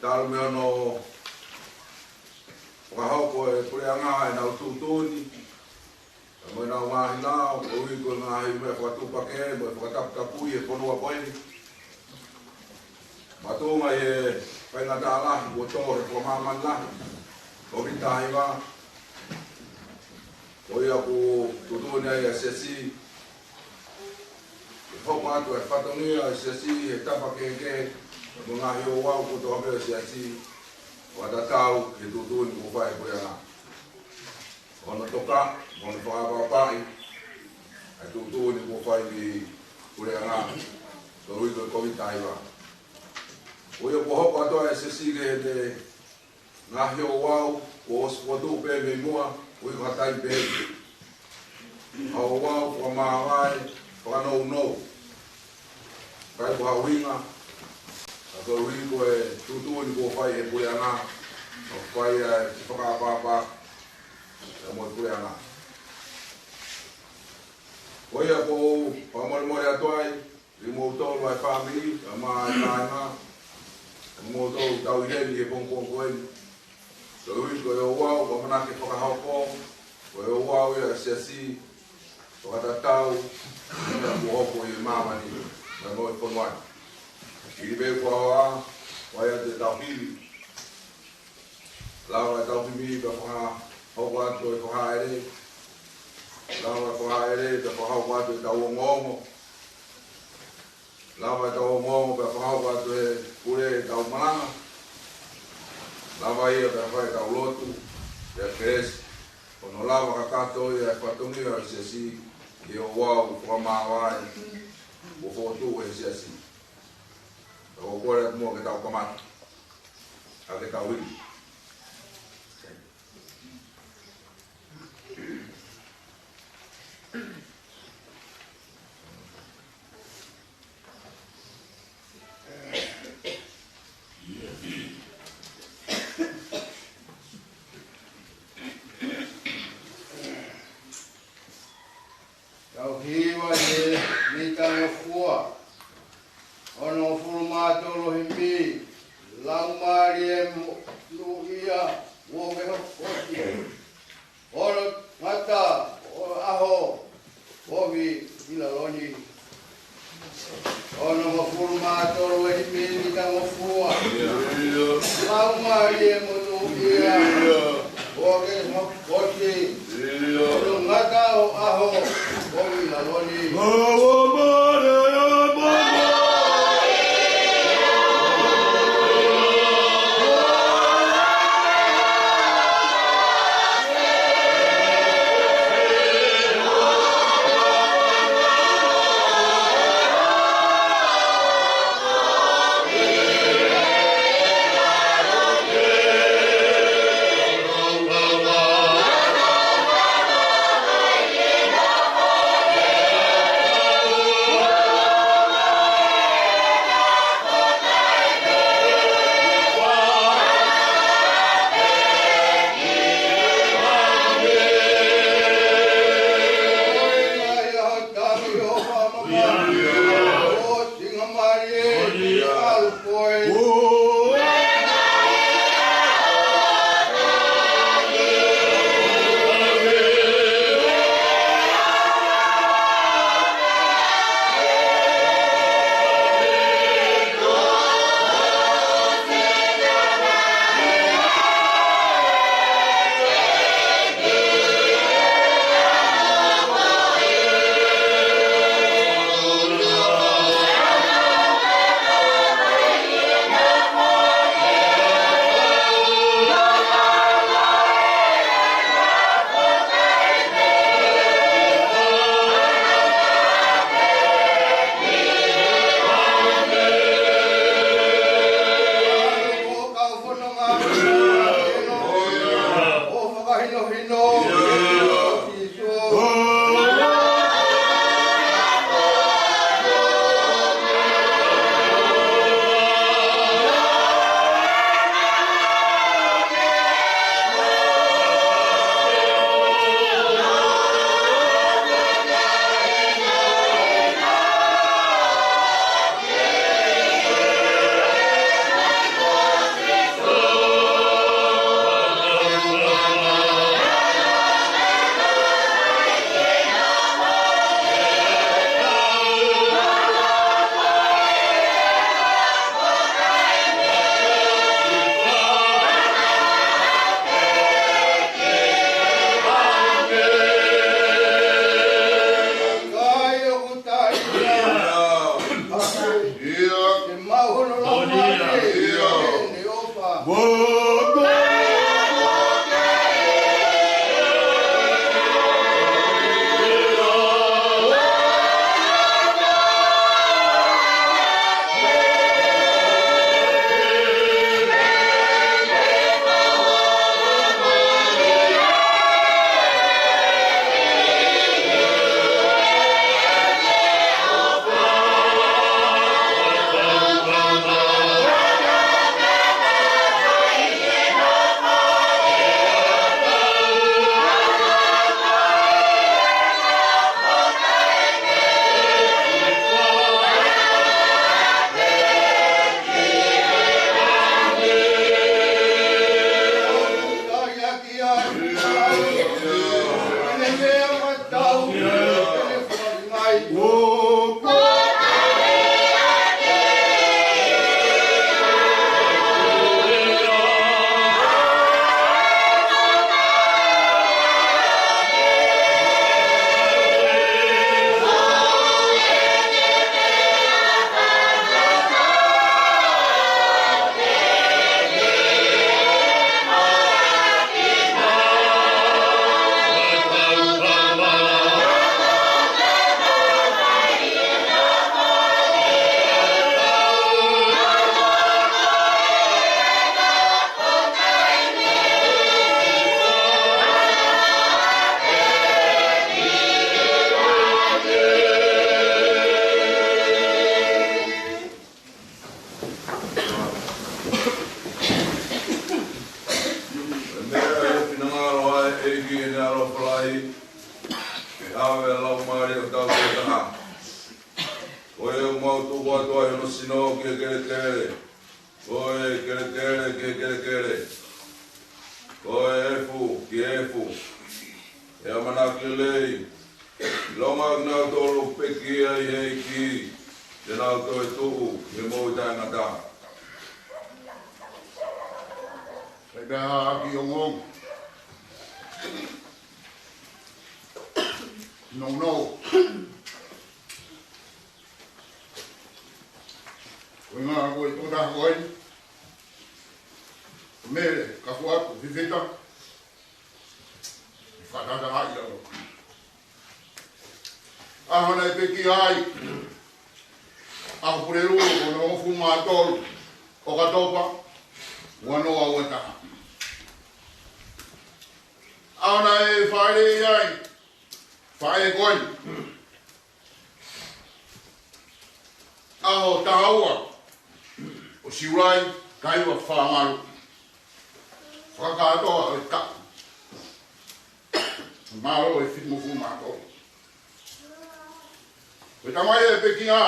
Talu mei hono fakahoko ʻe he puleʻanga ʻenau tuʻutuʻuni, pea mo ʻenau ngaahi lao, koeʻuhi ko e ngaahi meʻa fakatuʻupakē mo e fakataputapui ʻi he fonua ko eni. Makatuʻunga ʻi he faingataʻa lahi kuo tō he fakamāmani lahi Kōviti taha hiva, ko ia ʻoku tuʻutuʻuni ai ʻa e Siasi, ke hoko atu e fatongia ʻo e Siasi he tapa kehekehe, mo e ngaahi ouau kotoa pē ʻo e Siasi, fakatatau ki he tuʻutuʻuni kuo fai ʻe he puleʻanga. Hono toka, hono fakapapauʻi ʻa e tuʻutuʻuni kuo fai ʻe he puleʻanga, koeʻuhi ko e Kōviti taha hiva. Ko ia kuo hoko atu ʻa e Siasi ki he ngaahi ouau kuo ʻosi fokotuʻu pē mei muʻa, ʻoku ʻikai ha taimi pehē. Ha ouau fakamāvae, fakanounou. ʻIkai ko ha ʻuhinga Koeʻuhi ko e tuʻutuʻuni kuo fai ʻe he puleʻanga, ʻo fai ʻa e fakaʻapaʻapa ʻa e moʻui puleʻanga. Ko ia ʻoku ou fakamolemole atu ai, ʻi moutolu ʻa e fāmili, ʻa e kāinga, ʻa moutolu tau ʻi heni he pongipongi ko eni. Koeʻuhi ko e ouau, ʻoku ʻamanaki ke fakahoko, ko e ouau ia ʻa e siasi, fakatatau, ʻi he meʻa kuo hoko ʻi māmani, mo e fonua ni. ʻI he meʻa kuo ʻosi, ʻoku ʻi ai ʻetau himi. Lava ʻetau himi pea fakahoko atu e fakaʻele. Lava e fakaʻele pea fakahoko atu ʻetau ongoongo. Lava ʻetau ongoongo pea fakahoko atu ʻe he pule ʻetau malanga. Lava ia pea fai ʻetau lotu, pea kelesi. Ko hono lava kakato ia e fatongia ʻo e siasi, ʻi he ouau fakamāvae, ʻo fokotuʻu ʻe he siasi. Ka ʻoku ou kole atu muʻa ke tau kamata. Ka ke tau hiki. Tau hiva ʻi he Mītangofua. Onongofulu mā tolu himi. Laumālie Motuʻa, ʻoua ke hoko kosi. Hono ngata ho ʻaho, kovi ʻi lalo ni. Onongofulu mā tolu e himi Mītangofua. Laumālie Motuʻa, ʻoua ke hoko kosi. Hono ngata ho ʻaho, kovi ʻi lalo ni. Kelekele ki he kelekele, ko e efu ki he efu, ʻe ʻamanaki lelei, ʻilonga ʻoku nau tolu pekia ʻi he ʻEiki, te nau toe tuʻu ʻi he moʻui taʻengata. Sai pē ha kiʻi ongoongo. Nounou. Ko e ngaahi ko e tokotaha ko eni, Mele Kafuatu Fifita, fakataha ia ʻo ʻaho naʻe pekia ai, ʻaho Pulelulu ko hono hongofulu mā tolu ʻo ʻOkatopa, ua noa ua taha. ʻAho naʻe fāʻeleʻi ai faʻē ko eni, ʻaho taha ua ʻo Siulai, taha hiva fā valu. Fakakātoa ʻo e taʻu, mālō e fitungofulu mā tolu. Ko e tamai ʻe pekia,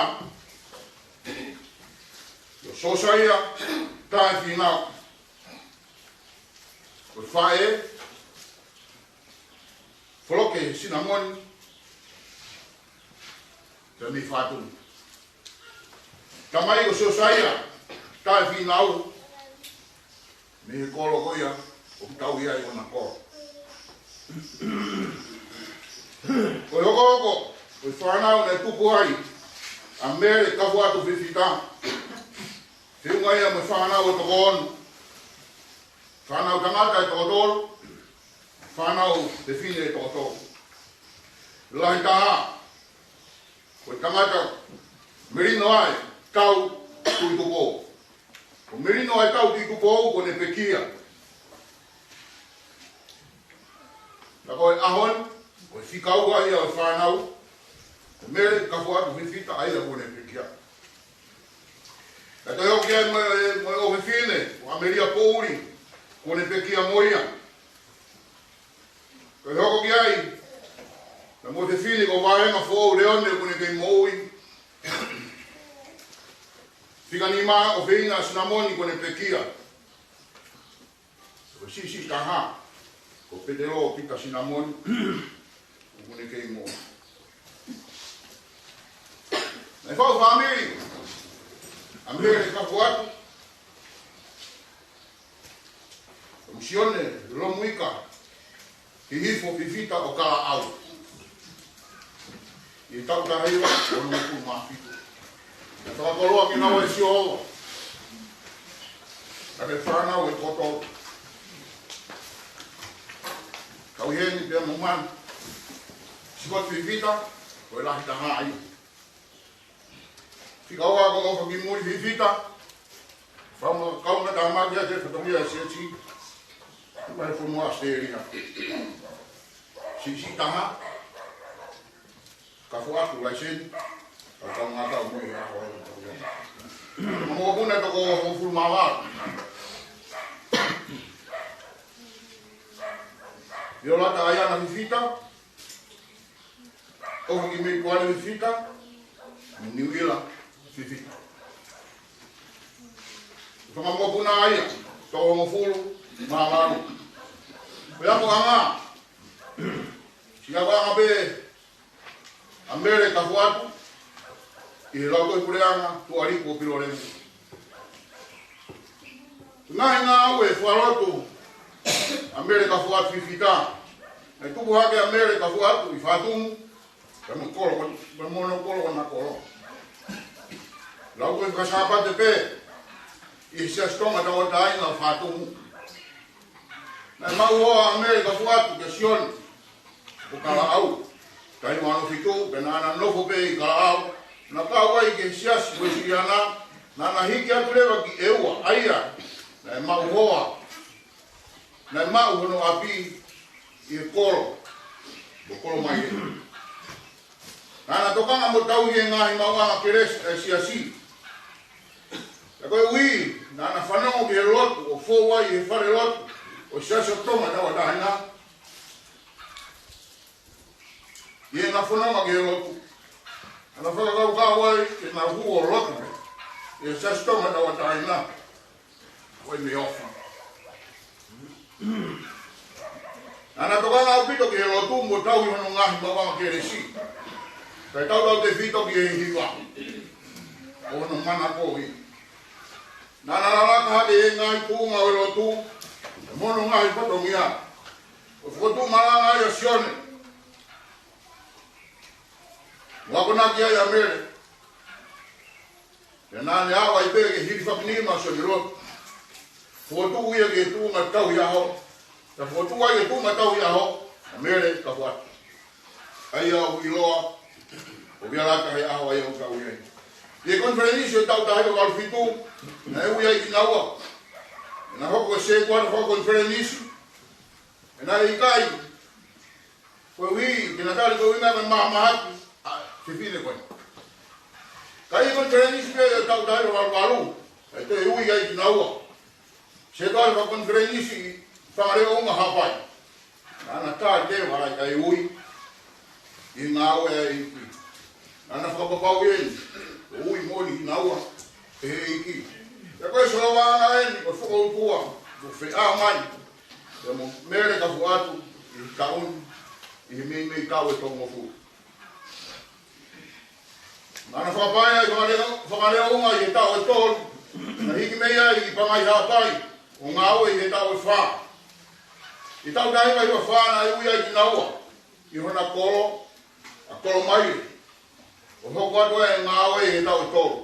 ko Siosaia Taʻefīnau. Ko e faʻē, Foloke Sinamoni, pea mei Fatumu. Tamai ko Siosaia Taʻefīnau, mei he kolo ko ia ʻoku tau ʻi ai, ʻi hona kolo. Ko e hokohoko ʻo e fānau naʻe tuku ai ʻa Mele Kafuatu Fifita, feʻunga ia mo e fānau ʻe toko ono. Fānau tangata ʻe toko tolu, fānau fefine ʻe toko tolu. Lahi taha, ko e tangata melino ʻa e tau Tuʻi Tupou. Ko e melino ʻa e tau Tuʻi Tupou kuo ne pekia. Ka ko e ʻaho ni, ko e fika ua ia ʻo e fānau, ko Mele Kafuatu Fifita, ʻa ia kuo ne pekia. Ka toe hoko ki ai mo e, mo e ʻofefine, ko ʻAmelia Pouli, kuo ne pekia mo ia. Toe hoko ki ai, na mo e fefine ko Vaema Foʻou Leone, kuo ne kei moʻui. Fika nima, ʻofeina Sinamoni, kuo ne pekia. Ko e siʻisiʻi taha, ko Petelo Pita Sinamoni, kuo ne kei moʻui. Naʻe fai fāmili ʻa Mele Kafuatu, ko Sione Lomuika Hihifo Fifita ʻo Kalaʻau, ʻi he taʻu taha hiva onongofulu mā fitu. Naʻe fakakoloa kinaua ʻe Sihova, ka ko e fānau ʻe toko tolu. Kau ʻi heni pea mo Manu Sikoti Fifita, ko e lahi taha ia. Fika ua ko ʻOfakimui Fifita, fānau kaungātāmaki ʻa e fatongia ʻa e siasi, mai fonua ʻAositelēlia. Siʻisiʻi taha, Kafuatu Laiseni, ʻa e kaungākau mo e ʻaho ʻo e fatongia. Mo e mokopuna ʻe toko hongofulu mā valu. Violata ʻAiana Fifita, ʻOfakimui Tuale Fifita, mo Niuʻila Fifita. Fanga mokopuna ia, toko hongofulu mā valu. Pea ko e anga, siʻi ʻapaʻapa pē ʻa Mele Kafuatu ʻi he Lautohi Puleʻanga, Tuʻaliku ʻo Pilolemu. Ngaahi ngāue fakalotu ʻa Mele Kafuatu Fifita. Naʻe tupu hake ʻa Mele Kafuatu ʻi Fatumu, pea mo e kolo, pea mo hono kolo, hona kolo. Lautohi fakasāpate pē ʻi he Siasi Tonga Tauʻatāina ʻo Fatumu. Naʻe maʻu hoa ʻa Mele Kafuatu kia Sione ʻo Kalaʻau, taʻu ua noa fitu, pea naʻá na nofo pē ʻi Kalaʻau, na kau ai ki he Siasi Uēsiliana, naʻá na hiki atu leva ki ʻEua, ʻa ia naʻe maʻu hoa, naʻe maʻu hono ʻapi ʻi he kolo, ko Kolomaile. Naʻá na tokanga mo tauhi e ngaahi maʻuʻanga kelesi ʻa e siasi. Pea koeʻuhi naʻá na fanongo ki he lotu ʻoku fou ai he falelotu ʻo e Siasi ʻo Tonga Tauʻatāina, ʻi heʻena fononga ki he lotu, naʻá na fakakaukau ai ke na hū ʻo lotu ʻi he Siasi ʻo Tonga Tauʻatāina. ko e meʻofi. Naʻá na tokanga ʻaupito ki he lotu mo tauhi hono ngaahi maʻuʻanga kelesi. Kae tautautefito ki he hiva ʻo hono manakoʻi. Naʻá na lalaka hake he ngaahi tuʻunga ʻo e lotu mo hono ngaahi fatongia ʻo fokotuʻumalanga ai ʻa Sione mo akonaki ai ʻa Mele. Pea naʻá ne ʻalu ai pē ke hilifaki nima ʻa Sione Lotu. Fokotuʻu ia ki he tuʻunga tauhi ʻaho. Pea fokotuʻu ai ki he tuʻunga tauhi ʻaho ʻa Mele Kafuatu, ʻa ia ʻoku ʻiloa ʻo Via Lata he ʻaho ʻa ia ʻoku tau ʻi ai. ʻI he konifelenisi ʻo e taʻu taha hiva valu fitu, naʻe ui ai kinaua. Naʻe hoko ko e sētuata fakakonifelenisi. Naʻe ʻikai ko e ui, ke na tali ko e ui mai ko e mahamahaki ʻa e fefine ko ē. Ka ʻi he konifelenisi pē ʻo e taʻu taha hiva valu valu, naʻe toe ui ai kinaua. Sētuata fakakonifelenisi ʻi Fangaleʻounga, Haʻapai. Naʻá na tali leva ʻa e ui ʻi he ngāue ʻa e ʻEiki. Naʻá na fakapapauʻi eni, ui moʻoni kinaua ʻe he ʻEiki. Pea ko e solovaʻanga eni ʻo e fokoutua kuo feʻao mai pea mo Mele Kafuatu ʻi he taʻu ni, ʻi he meimei taʻu ʻe tolungofulu. Naʻá na fakapaea ʻi Fangaleʻo-, Fangaleʻounga ʻi he taʻu ʻe tolu. Naʻe hiki mei ai ki Pangai, Haʻapai, ʻo ngāue ʻi he taʻu ʻe fā. ʻI he taʻu taha hiva hiva fā naʻe ui ai kinaua ʻi hona kolo, ʻa Kolomaile, ʻo hoko atu ai e ngāue ʻi he taʻu ʻe tolu.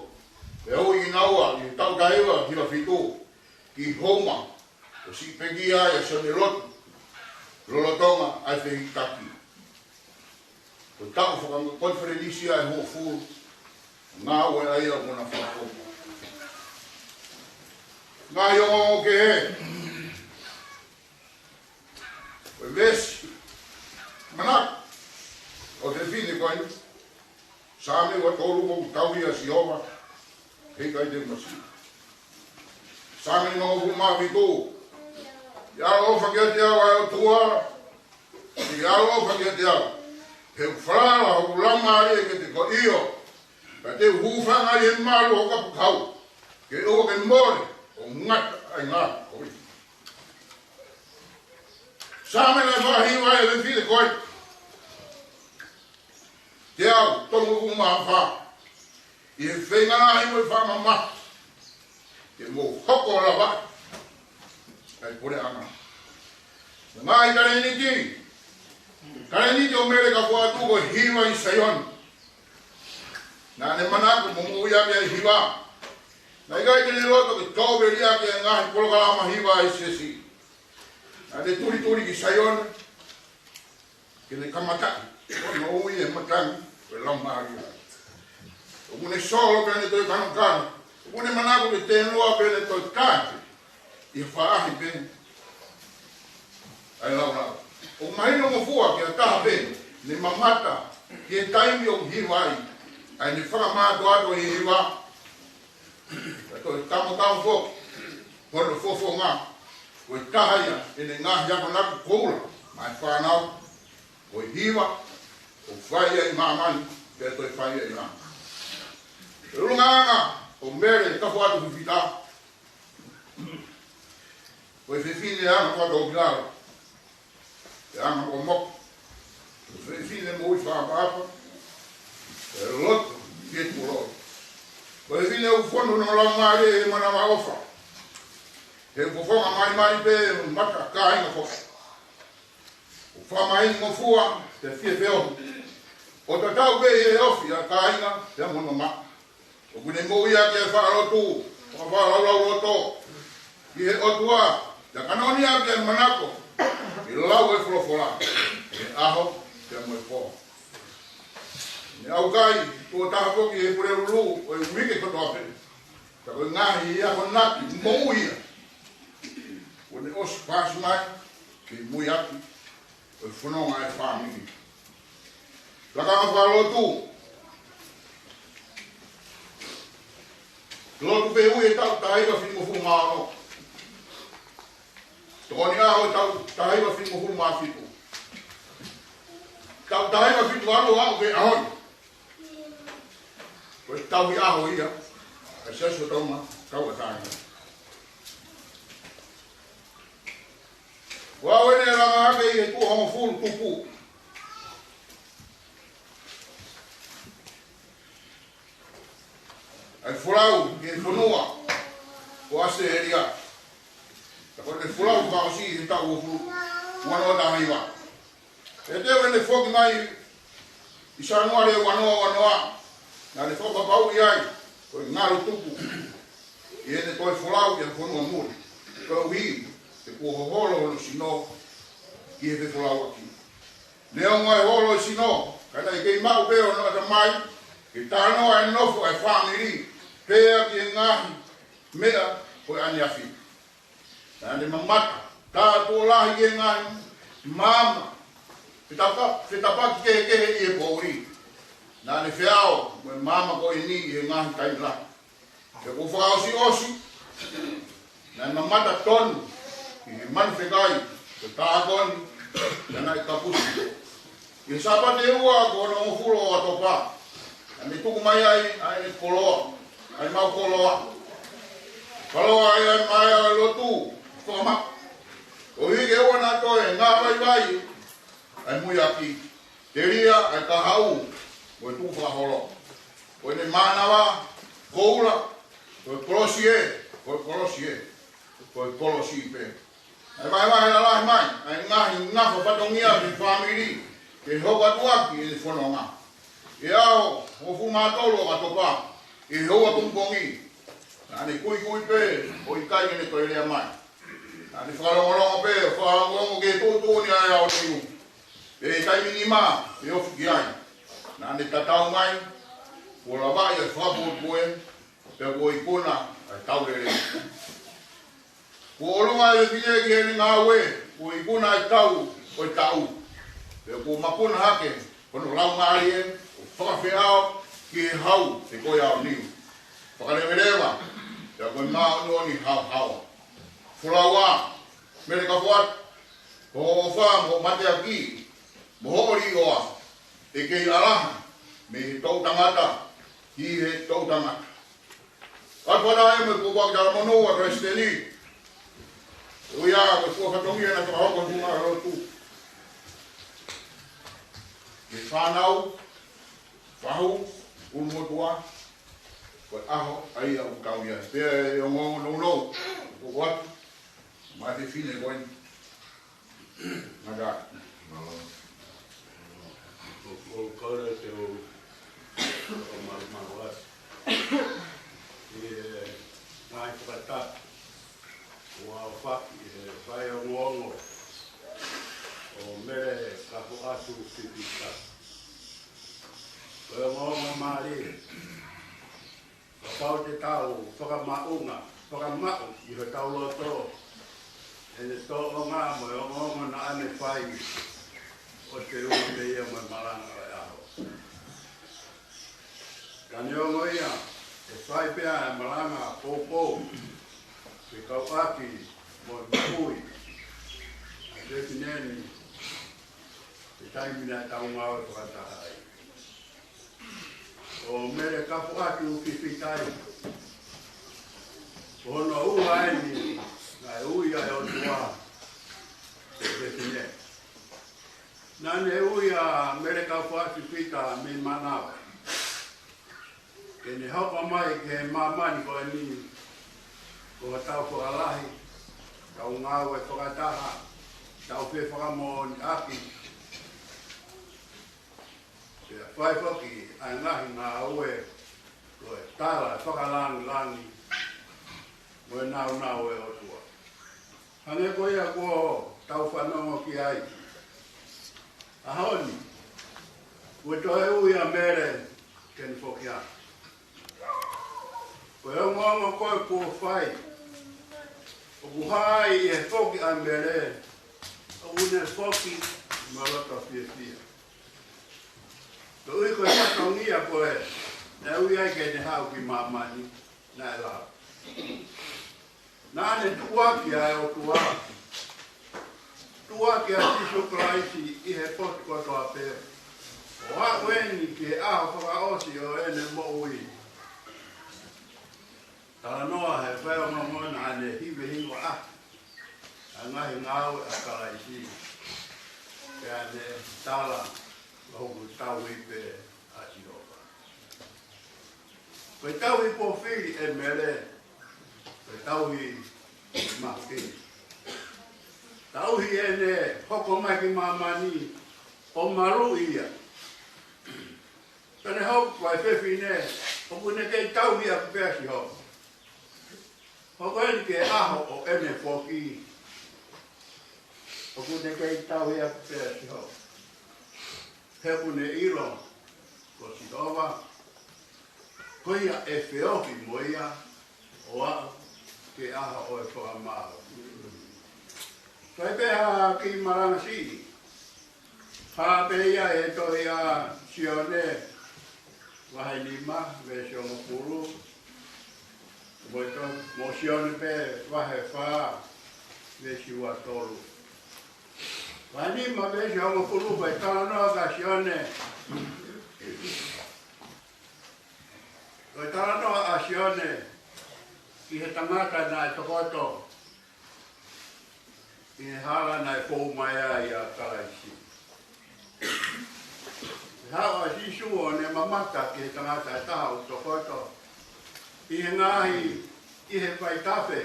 Pea ui kinaua ʻi he taʻu taha hiva hiva fitu ki Houma, ʻo siʻi pekia ai ʻa Sione Lotu lolotonga ʻa e fehikitaki. Ko e taʻu fakakonifelenisi ia ʻe hongofulu, ngāue ʻa ia mo na fakakolo. Ngaahi ongoongo kehe. Ko e veesi manako ʻo e fefine ko eni, Saame ua tolu: Ko ʻeku tauhi ʻa Sihova, heʻikai te u masiva. Saame nimangofulu mā fitu: Ke ʻaloʻofa kiate au ʻa e ʻOtua, ke ʻaloʻofa kiate au, he ʻoku falala hoku laumālie kiate koe, ʻio, ka te u hūfanga ʻi he malu ʻo ho kapu kahaʻu, ke ʻoua ke mole ʻo ngata ʻa e ngaahi kovi. Saame naʻe fakahiva ai ʻe he fefine ko ē, teau tolungofulu mā fā: ʻI he feinga lahi mo e fakamamahi, ke mou hoko ʻo lavaʻi ʻa e puleʻanga. Ngaahi kalēniti, kalēniti ʻo Mele Kafuatu ko e hiva ʻi Saione. Naʻá ne manako mo moʻui ʻaki ʻa e hiva. Naʻe ʻikai te ne loto ke tō veliʻaki ʻa e ngaahi polokalama hiva ʻa e siasi. Naʻá ne tulituli ki Saione ke ne kamataʻi hono ui e matangi ʻo e Laumālie. ʻOku ne solo pea ne toe kanokano. ʻOku ne manako ke tēnoa pea ne toe kātaki ʻi he faʻahi pē ʻa e laulau. ʻOku mahino ngofua ki ha taha pē ne mamata ki he taimi ʻoku hiva ai, ʻa ʻene fakamātoato ʻi he hiva. Ka toe tamatama foki hono fofonga, ko e taha ia ʻene ngaahi akonaki koula maʻa e fānau, ko e hiva, ʻoku fai ia ʻi māmani, pea toe fai ia ʻi lalo. ʻUlungaanga ʻo Mele Kafuatu Fifita, ko e fefine anga fakatōkilalo, ʻe anga mokomoko, ko e fefine moʻui fakaʻapaʻapa, ʻe loto ki he tuʻuloto. Ko e fefine ʻoku fonu hono laumālie ʻi he manavaʻofa, he ʻoku fofonga malimali pē hono mata kāinga foki. ʻOku fakamahino ngofua pea fie feohi, ʻo tatau pē ʻi he ofi ʻa e kāinga pea mo hono maʻu. ʻOku ne moʻui ʻaki ʻa e faʻa lotu, ʻo faʻa laulauloto ki he ʻOtua, pea kanoni ʻaki ʻa e manako ke lau e folofola he ʻaho pea mo e pō. Ne ʻaukai tuʻo taha foki ʻe he Pulelulu ʻo e uike kotoa pē. Ka ko e ngaahi akonaki moʻui ia kuo ne ʻosi paasi mai ke muiaki ʻo e fononga ʻa e fāmili. Lakanga fakalotu. Lotu Fehuʻi he taʻu taha hiva fitungofulu mā ono. Tokoni ʻaho he taʻu taha hiva fitungofulu mā fitu. Taʻu taha hiva fitu valu, aʻu ki he ʻaho ni, ko e tauhi ʻaho ia ʻa e Siasi ʻo Tonga Tauʻatāina. Ko au eni ʻe langa hake ʻi he tuʻo hongofulu tupu ʻa e folau ki he fonua ko ʻAositelēlia. Ka ko ʻene folau fakaʻosi ʻi he taʻu uofulu, ua noa taha hiva. Pea teu ʻene foki mai ʻi Sānuali ua noa ua noa, naʻa ne fakapapauʻi ai ko e ngalo tupu ʻi heʻene toe folau ki he fonua muli, koeʻuhi he kuo hoholo hono sino ki he fefolauʻaki. Neongo e holo e sino, ka naʻe kei maʻu pē hono ʻatamai ke talanoa e nofo ʻa e fāmili pea ki he ngaahi meʻa ko ē ʻaneafi. Naʻa ne mamata, tā tuʻo lahi ki he ngaahi maama fetapa-, fetapaki kehekehe ʻi he poʻuli. Naʻa ne feao mo e maama ko eni ʻi he ngaahi taimi lahi. Pea kuo fakaʻosiʻosi, naʻe mamata tonu ki he manu fekai, ko e tākoni, naʻa ne kapusi. ʻI he Sāpate ua ko hono hongofulu ʻo ʻOkatopa, naʻa ne tuku mai ai ʻa ʻene koloa, ʻa ʻemau koloa. Koloa ai ʻa e maea ʻo e lotu, fakamaʻu. Koeʻuhi ke ʻoua naʻa toe ngāvaivai ʻa e muiaki, telia ʻa e kahaʻu mo e tukufakaholo. Ko ʻene mānava, koula, ko e kolosi ē, ko e kolosi ē, ko e kolosi pē. Naʻe vahevahe lalahi mai ʻa e ngaahi ngafa fatongia ʻa e fāmili ke hoko atu ʻaki ʻene fononga. ʻI he ʻaho hongofulu mā tolu ʻo ʻOkatopa, ʻi he houa pongipongi, naʻa ne kuikui pē ʻo ʻikai ke ne toe lea mai. Naʻa ne fakalongolongo pē, fakaongoongo ki he tuʻutuʻuni ʻa e aoniu. Pea ʻi he taimi nima, ʻe ofi ki ai, naʻa ne tatau mai, kuo lavaʻi ʻa e fakapuepue, pea kuo ikuna ʻa e tau lelei. Kuo ʻolunga e fefine ki heʻene ngāue, kuo ikuna ʻa e tau ʻo e taʻu. Pea kuo makuna hake hono laumālie ʻo fakafeʻao ki he hau he ko e aoniu. Fakaleveleva, pea ko e māʻoniʻoni haohaoa. Folau ā, Mele Kafoatu, ko hoʻo ʻofa mo hoʻo mateaki, mo hoʻo līʻoa, ʻe kei ʻalaha mei he toʻutangata ki he toʻutangata. Fakataha mo e pōpoaki talamonū ʻa Palesiteni, ʻoku ʻi ai ʻa e fua fatongia naʻe fakahoko ʻi he funga lotu ki he fānau, fahu, ʻulumotuʻa, ko e ʻaho ʻa ia ʻoku tau ʻi ai. Pea ʻe ongoongo nounou, ko atu, mai fefine ko eni. Maka. Mālō. ʻOku ou kole ke u fakamalumalu atu ʻi he ngaahi fakatapu kuo aofaki ʻi he faiongoongo ʻo Mele Kafoatu Fifita. Ko e ongoongo mālie. Kapau te tau fakamaʻunga, fakamaʻu ʻi hotau loto ʻene tōʻonga mo e ongoongo naʻa ne fai, ʻoku te ui pē ia mo e malanga ʻo e ʻaho. Ka neongo ia, ʻe fai pē ʻa e malanga poupou fekauʻaki mo e moʻui ʻa e fefine ni he taimi naʻa tau ngāue fakataha ai. Ko Mele Kafoatu Fifita ia. Ko hono ua eni naʻe ui ai ʻe he ʻOtua e fefine. Naʻa ne ui ʻa Mele Kafoatu Fifita mei Manava ke ne hoko mai ki he māmani ko eni, ko hotau fakalahi, tau ngāue fakataha, tau fefakamoʻoniʻaki, pea fai foki ʻa e ngaahi ngāue ko e tala e fakalāngilangi mo e nāunau ʻo e ʻOtua. Hangē ko ia kuo tau fanongo ki ai, ʻaho ni, kuo toe ui ʻa Mele ke ne foki atu. Ko e ongoongo ko ē kuo fai, ʻoku hā ai ʻi he foki ʻa Mele, ʻoku ne foki mo e loto fiefia. Koeʻuhi ko e fatongia ko ē naʻe ui ai ke ne haʻu ki māmani, naʻe lava. Naʻa ne tuʻuaki ʻa e ʻOtua, tuʻuaki ʻa Sīsū Kalaisi ʻi he potu kotoa pē, ʻo aʻu eni ki he ʻaho fakaʻosi ʻo ʻene moʻui. Talanoa he faiongoongo naʻa ne hivehiva ʻaki ʻa ʻa e ngaahi ngāue ʻa Kalaisi, pea ne tala, ko hoku tauhi pē ʻa Sihova. Ko e tauhi kuo fili ʻe Mele, ko e tauhi mahuʻinga. Tauhi ʻene hoko mai ki māmani ʻo maluʻi ia. Pea ne hoko ko e fefine, ʻoku ne kei tauhi ʻaki pē ʻa Sihova. Hoko eni ki he ʻaho ʻo ʻene foki, ʻoku ne kei tauhi ʻaki pē ʻa Sihova. He ʻoku ne ʻilo, ko Sihova, ko ia ʻe feohi mo ia, ʻo aʻu ki he ʻaho ʻo e fakamālō. Fai pē ha kiʻi malanga siʻi. Hā pē ia he tohi ʻa Sione, vahe nima, veesi hongofulu. Mo e to-, mo Sione pē vahe fā, veesi ua tolu. Vahe nima veesi hongofulu, ko e talanoa ʻa Sione. Ko e talanoa ʻa Sione ki he tangata naʻe tokoto ʻi he hala naʻe fou mai ai ʻa Kalaisi. ʻI he haʻu ʻa Sīsū ʻo ne mamata ki he tangata ʻe taha ʻoku tokoto ʻi he ngaahi, ʻi he vaitafe.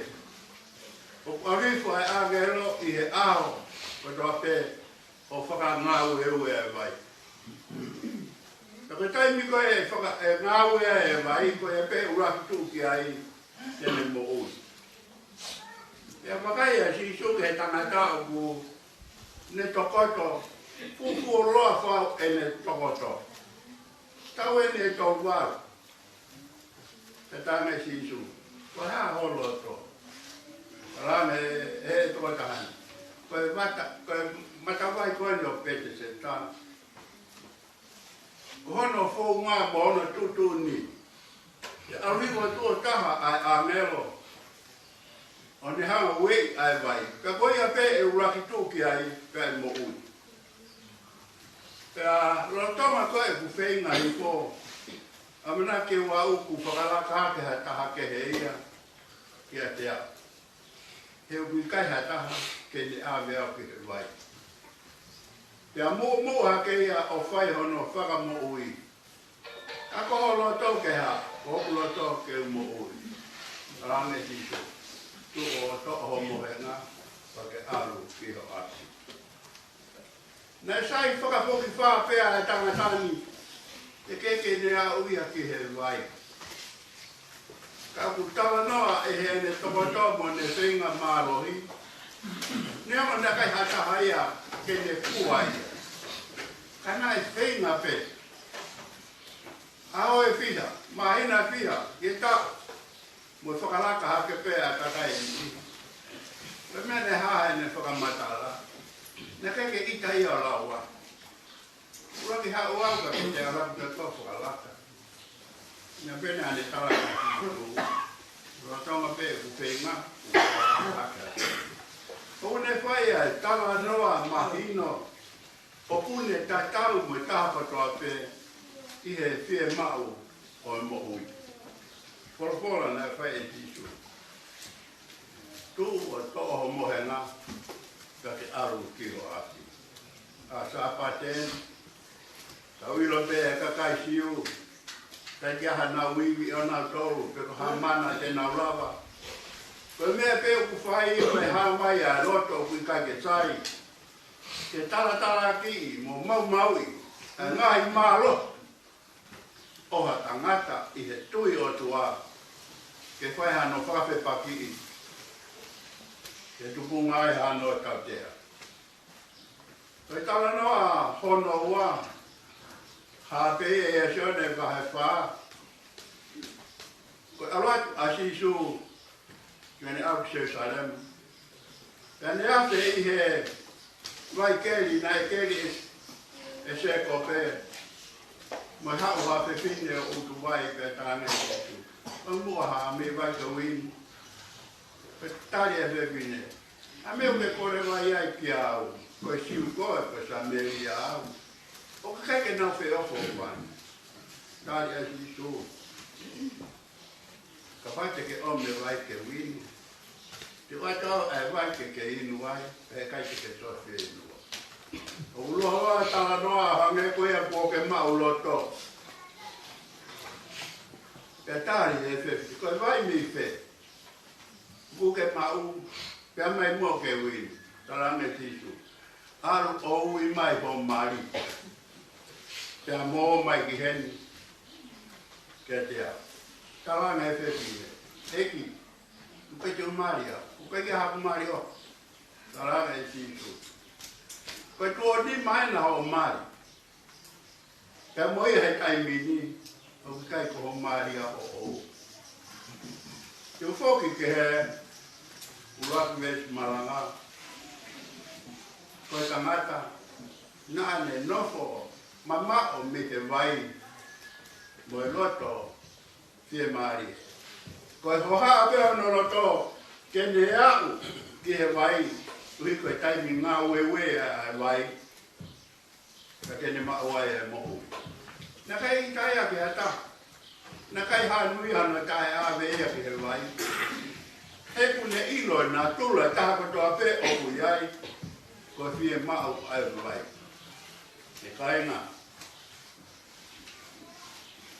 ʻOku ʻalu hifo ʻa e ʻāngelo ʻi he ʻaho kotoa pē ʻo fakangāueue ʻa e vai. Ka ko e taimi ko ē ʻe faka-, ʻe ngāue ai ʻa e vai, ko ia pē ʻuluaki tuʻu ki ai te ne moʻui. Pea vakai ʻa Sīsū ki he tangata ʻoku ne tokoto, fufuuloa fau ʻene tokoto. Taʻu eni ʻe tolu valu. Pea talaange ʻe Sīsū, ko e hā ho loto? Talaange ʻe he tokotaha ni, ko e mata, ko e matavai ko eni ʻo Peteseta. Ko hono founga mo hono tuʻutuʻuni, ʻe ʻalu hifo ʻo tuʻo taha ʻa e ʻāngelo ʻo ne hanga ʻo ueʻi ʻa e vai. Ka ko ia pē ʻe ʻuluaki tuʻu ki ai, pea ʻe moʻui. Pea lolotonga ko ē ʻeku feinga hifo, ʻamanaki ke u aʻu kuo fakalaka hake ha taha kehe ia kiate au. He ʻoku ʻikai ha taha ke ne ʻave au ki he vai. Pea muʻomuʻa hake ia ʻo fai hono fakamoʻui. Ka ko ho loto ke hā? Ko hoku loto ke u moʻui. Talaange ʻe Sīsū, tuʻu ʻo toʻo ho mohenga, pea ke ʻalu ki ho ʻapi. Naʻe sai fakafokifā pē ʻa e tangata ni, ʻikai ke ne aʻu ia ki he vai. Ka ʻoku talanoa ʻi heʻene tokoto mo ʻene feinga mālohi, neongo naʻe ʻikai ha taha ia ke ne fua ia. Ka naʻe feinga pē. ʻAho ʻe fiha, māhina ʻe fiha, ʻi he taʻu, mo e fakalaka hake pē ʻa e kakai ni. Ko e meʻa naʻe hā heʻene fakamatala, naʻe ʻikai ke ʻita ia ʻo lau ā. ʻUluaki haʻu au ka ke te ala ke tō fakalaka. Naʻe pehē ʻene tala ki he kū. Lolotonga pē ʻeku feinga, ʻoku fakalaka hake. ʻOku ne fai ʻa e talanoa mahino, ʻoku ne tatau mo e taha kotoa pē ʻi he fiemaʻu ʻo e moʻui. Folofola naʻe fai ʻe Sīsū, tuʻu ʻo toʻo ho mohenga, pea ke ʻalu ki ho ʻapi. ʻA Sāpate, tau ʻilo pē ʻa e kakai Siu, ʻikai ke ʻi ai hanau ivi ʻonautolu, pe ko ha mana te nau lava. Ko e meʻa pē ʻoku fai, ʻoku ʻi ai ha mai ʻa e loto ʻoku ʻikai ke sai. Ke talatalakiʻi mo maumauʻi ʻa e ngaahi mālohi ʻo ha tangata ʻi he tui ʻOtua, ke fai hano fakafepakiʻi, ke tupunga ai hano tautea. Ko e talanoa hono ua, hā pē ia ʻia Sione vahe fā, ko e ʻalu atu ʻa Sīsū, pea ne ʻalu ki Selusalema. Pea ne afe ʻi he vai keli, naʻe keli ʻe, ʻe Sēkope, mo e haʻu ha fefine ʻo ʻutu vai pea talaange ʻe Sīsū, ʻoku muʻa ha meʻi vai ke u inu. Pea tali ʻe he fefine, ʻa e meʻa ʻoku ke kole vai ai kiate au, ko e Siu koe, ko e Samēlia au. ʻOku ʻikai ke nau feʻofoʻofani. Tali ʻe Sīsū, kapau te ke ʻomi e vai ke u inu, Te u ʻai atu ʻa e vai ke ke inu ai, pea ʻikai te ke toe fie inu. ʻOku ʻi ai ha talanoa hangē ko ia kuo ke maʻuloto. Pea tali ʻe he fefi, ko e vai mei fē ʻoku ke maʻu, pea mai muʻa ke u inu. Talaange ʻe Sīsū, ʻalu ʻo ui mai hoʻo mali, pea mo ō mai ki heni kiate au. Talaange ʻe he fefi, ʻEiki, ʻoku ʻikai te u mali au, ʻoku ʻikai ke ʻi ai haku mali ʻoku. Talaange ʻe Sīsū, ko e tuʻo nima ena hoʻo mali. Pea mo ia he taimi ni, ʻoku ʻikai ko hoʻo mali ia ʻoʻou. Te u foki ki he ʻuluaki veesi malanga. Ko e tangata naʻa ne nofo mamaʻo mei he vai mo e loto fiemālie. Ko e hohaʻa pē hono loto ke ne aʻu ki he vai, ʻuhi ko e taimi ngāueue ʻa e vai, ka te ne maʻu ai e moʻui. Naʻe ʻikai ʻi ai ha taha. Naʻe ʻikai hanu ia hano taʻeʻave ia ki he vai. He ʻoku ne ʻilo ʻe natula ʻa e taha kotoa pē ʻoku ʻi ai, ko e fiemaʻu ʻa e vai. ʻE kāinga,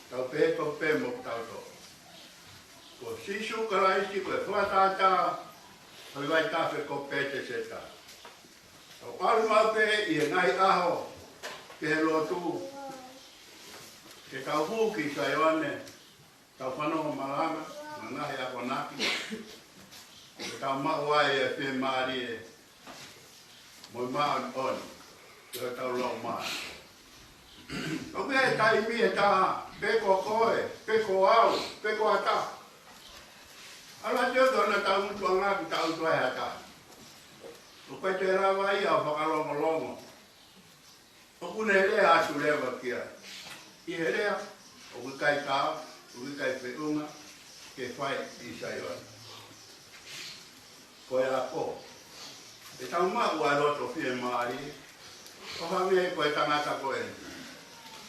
tau pehē tofu pē mo kitautolu. Ko Sīsū Kalaisi ko e fakatātā ʻo e vaitafe ko Pēteseta. Tau ʻalu maʻu pē ʻi he ngaahi ʻaho ki he lotu, ke tau hū ki Saione, tau fanongo malanga, mo e ngaahi akonaki, ke tau maʻu ai e fiemālie mo e māʻoniʻoni ki hotau laumālie. ʻOku ʻi ai e taimi ʻe taha, pe ko koe, pe ko au, pe ko ha taha, ʻalu atu ʻo tau na tau mutu anga ki tau tuai ha taha. ʻOku ʻikai te lava ia ʻo fakalongolongo. ʻOku ne lea atu leva ki ai. ʻI he lea, ʻoku ʻikai taau, ʻoku ʻikai feʻunga ke fai ʻi Saione. Ko e ako, te tau maʻu ʻa e loto fiemālie, ʻo hangē ko e tangata ko ē.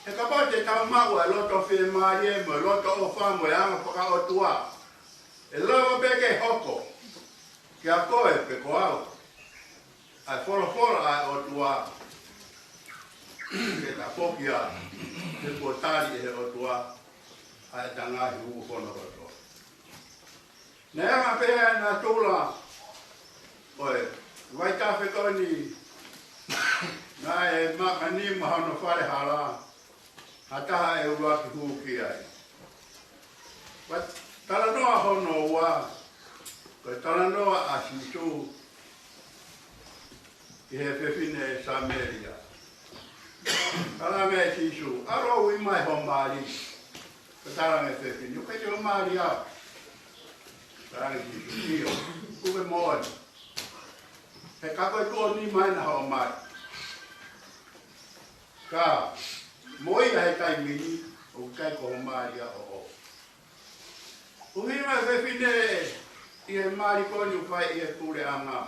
He kapau te tau maʻu ʻa e loto fiemālie, mo e loto ʻofa, mo e anga fakaʻotua, ʻe lava pē ke hoko kia koe pe ko au ʻa e folofola ʻa e ʻOtua, ke ta foki ai, he kuo tali ʻe he ʻOtua ʻa e ngaahi hū hono kotoa. Naʻe anga pē ʻa e natula ʻo e vaitafe ko eni, naʻe maʻu ʻa e nima hono fale hala, ha taha ʻe ʻuluaki hū ki ai. Pea talanoa hono ua, ko e talanoa ʻa Sīsū ki he fefine Samēlia. Talaange ʻe Sīsū, ʻalu ʻo ui mai hoʻo mali. Pea talaange ʻe he fefine, ʻoku ʻikai te u mali au. Talaange ʻe Sīsū, ʻio, ʻoku ke moʻoni. He ka ko e tuʻo nima ena hoʻo mali. Ka, mo ia he taimi ni, ʻoku ʻikai ko hoʻo mali ia ʻoʻou. ʻUhinga ʻa e fefine ʻi he mali ko eni ʻoku fai ʻi he puleʻanga.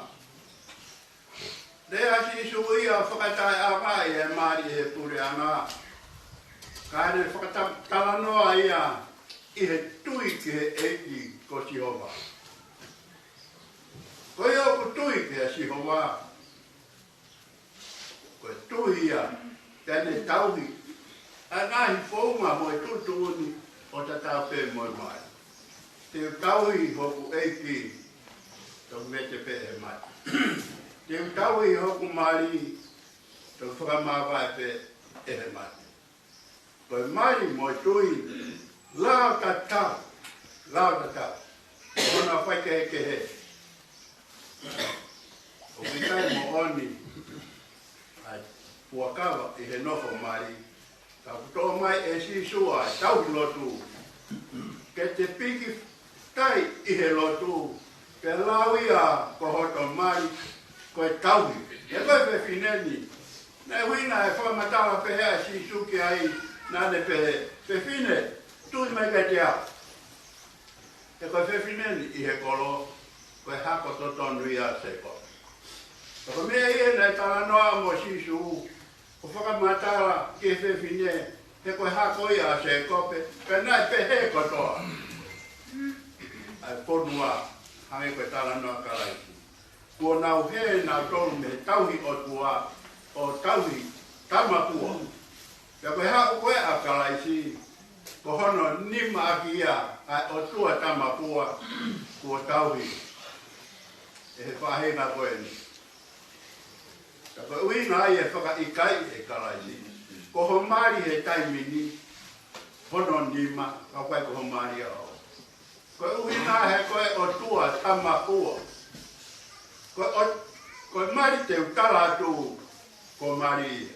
Lea ʻa Sīsū ia ʻo fakataʻeʻaongaʻi e mali ʻi he puleʻanga. Ka ne fakata-, talanoa ia ʻi he tui ki he ʻEiki ko Sihova. Ko ia ʻoku tui kia Sihova, ko e tui ia, te ne tauhi ʻa e ngaahi founga mo e tuʻutuʻuni ʻo tatau pē mo e mali. Te u tauhi hoku ʻEiki, toki vete pē ʻe he mate. Te u tauhi hoku mali, toki fakamāvae pē ʻe he mate. Ko e mali mo e tui, lao tatau, lao tatau. Ko hono faikehekehe, ʻoku ʻikai moʻoni ʻa e fuakava ʻi he nofo mali. Ka ʻoku toʻo mai ʻe Sīsū ʻa e tauhi lotu. Ke te piki tai ʻi he lotu, ke lau ia ko hoto mali, ko e tauhi. He ko e fefine ni, naʻe ʻuhinga e fakamatala pehē ʻa Sīsū ki ai, naʻa ne pehē, fefine, tui mai kiate au. He ko e fefine ni ʻi he kolo, ko e hako totonu ia ʻo Sēkope. Ka ko e meʻa ia naʻe talanoa mo Sīsū, ʻo fakamatala ki he fefine, he ko e hako ia ʻo Sēkope, pea naʻe pehē kotoa ʻa e fonua Hangē ko e talanoa ʻa Kalaisi. Kuo nau hē nautolu mei he tauhi ʻOtua, ʻo tauhi tamapua. Pea ko e haʻu ko ē ʻa Kalaisi, ko hono nima ʻaki ia ʻa e ʻotua tamapua, kuo tauhi ʻe he faʻahinga ko eni. Ka ko e ʻuhinga ia ʻe fakaʻikaiʻi ʻe Kalaisi. Ko ho mali he taimi ni, hono nima, ka ʻoku ʻikai ko ho mali ʻaʻau. Ko e ʻuhinga he ko e ʻotua tamapua. Ko e ʻo-, ko e mali te u tala atu, ko e mali ia.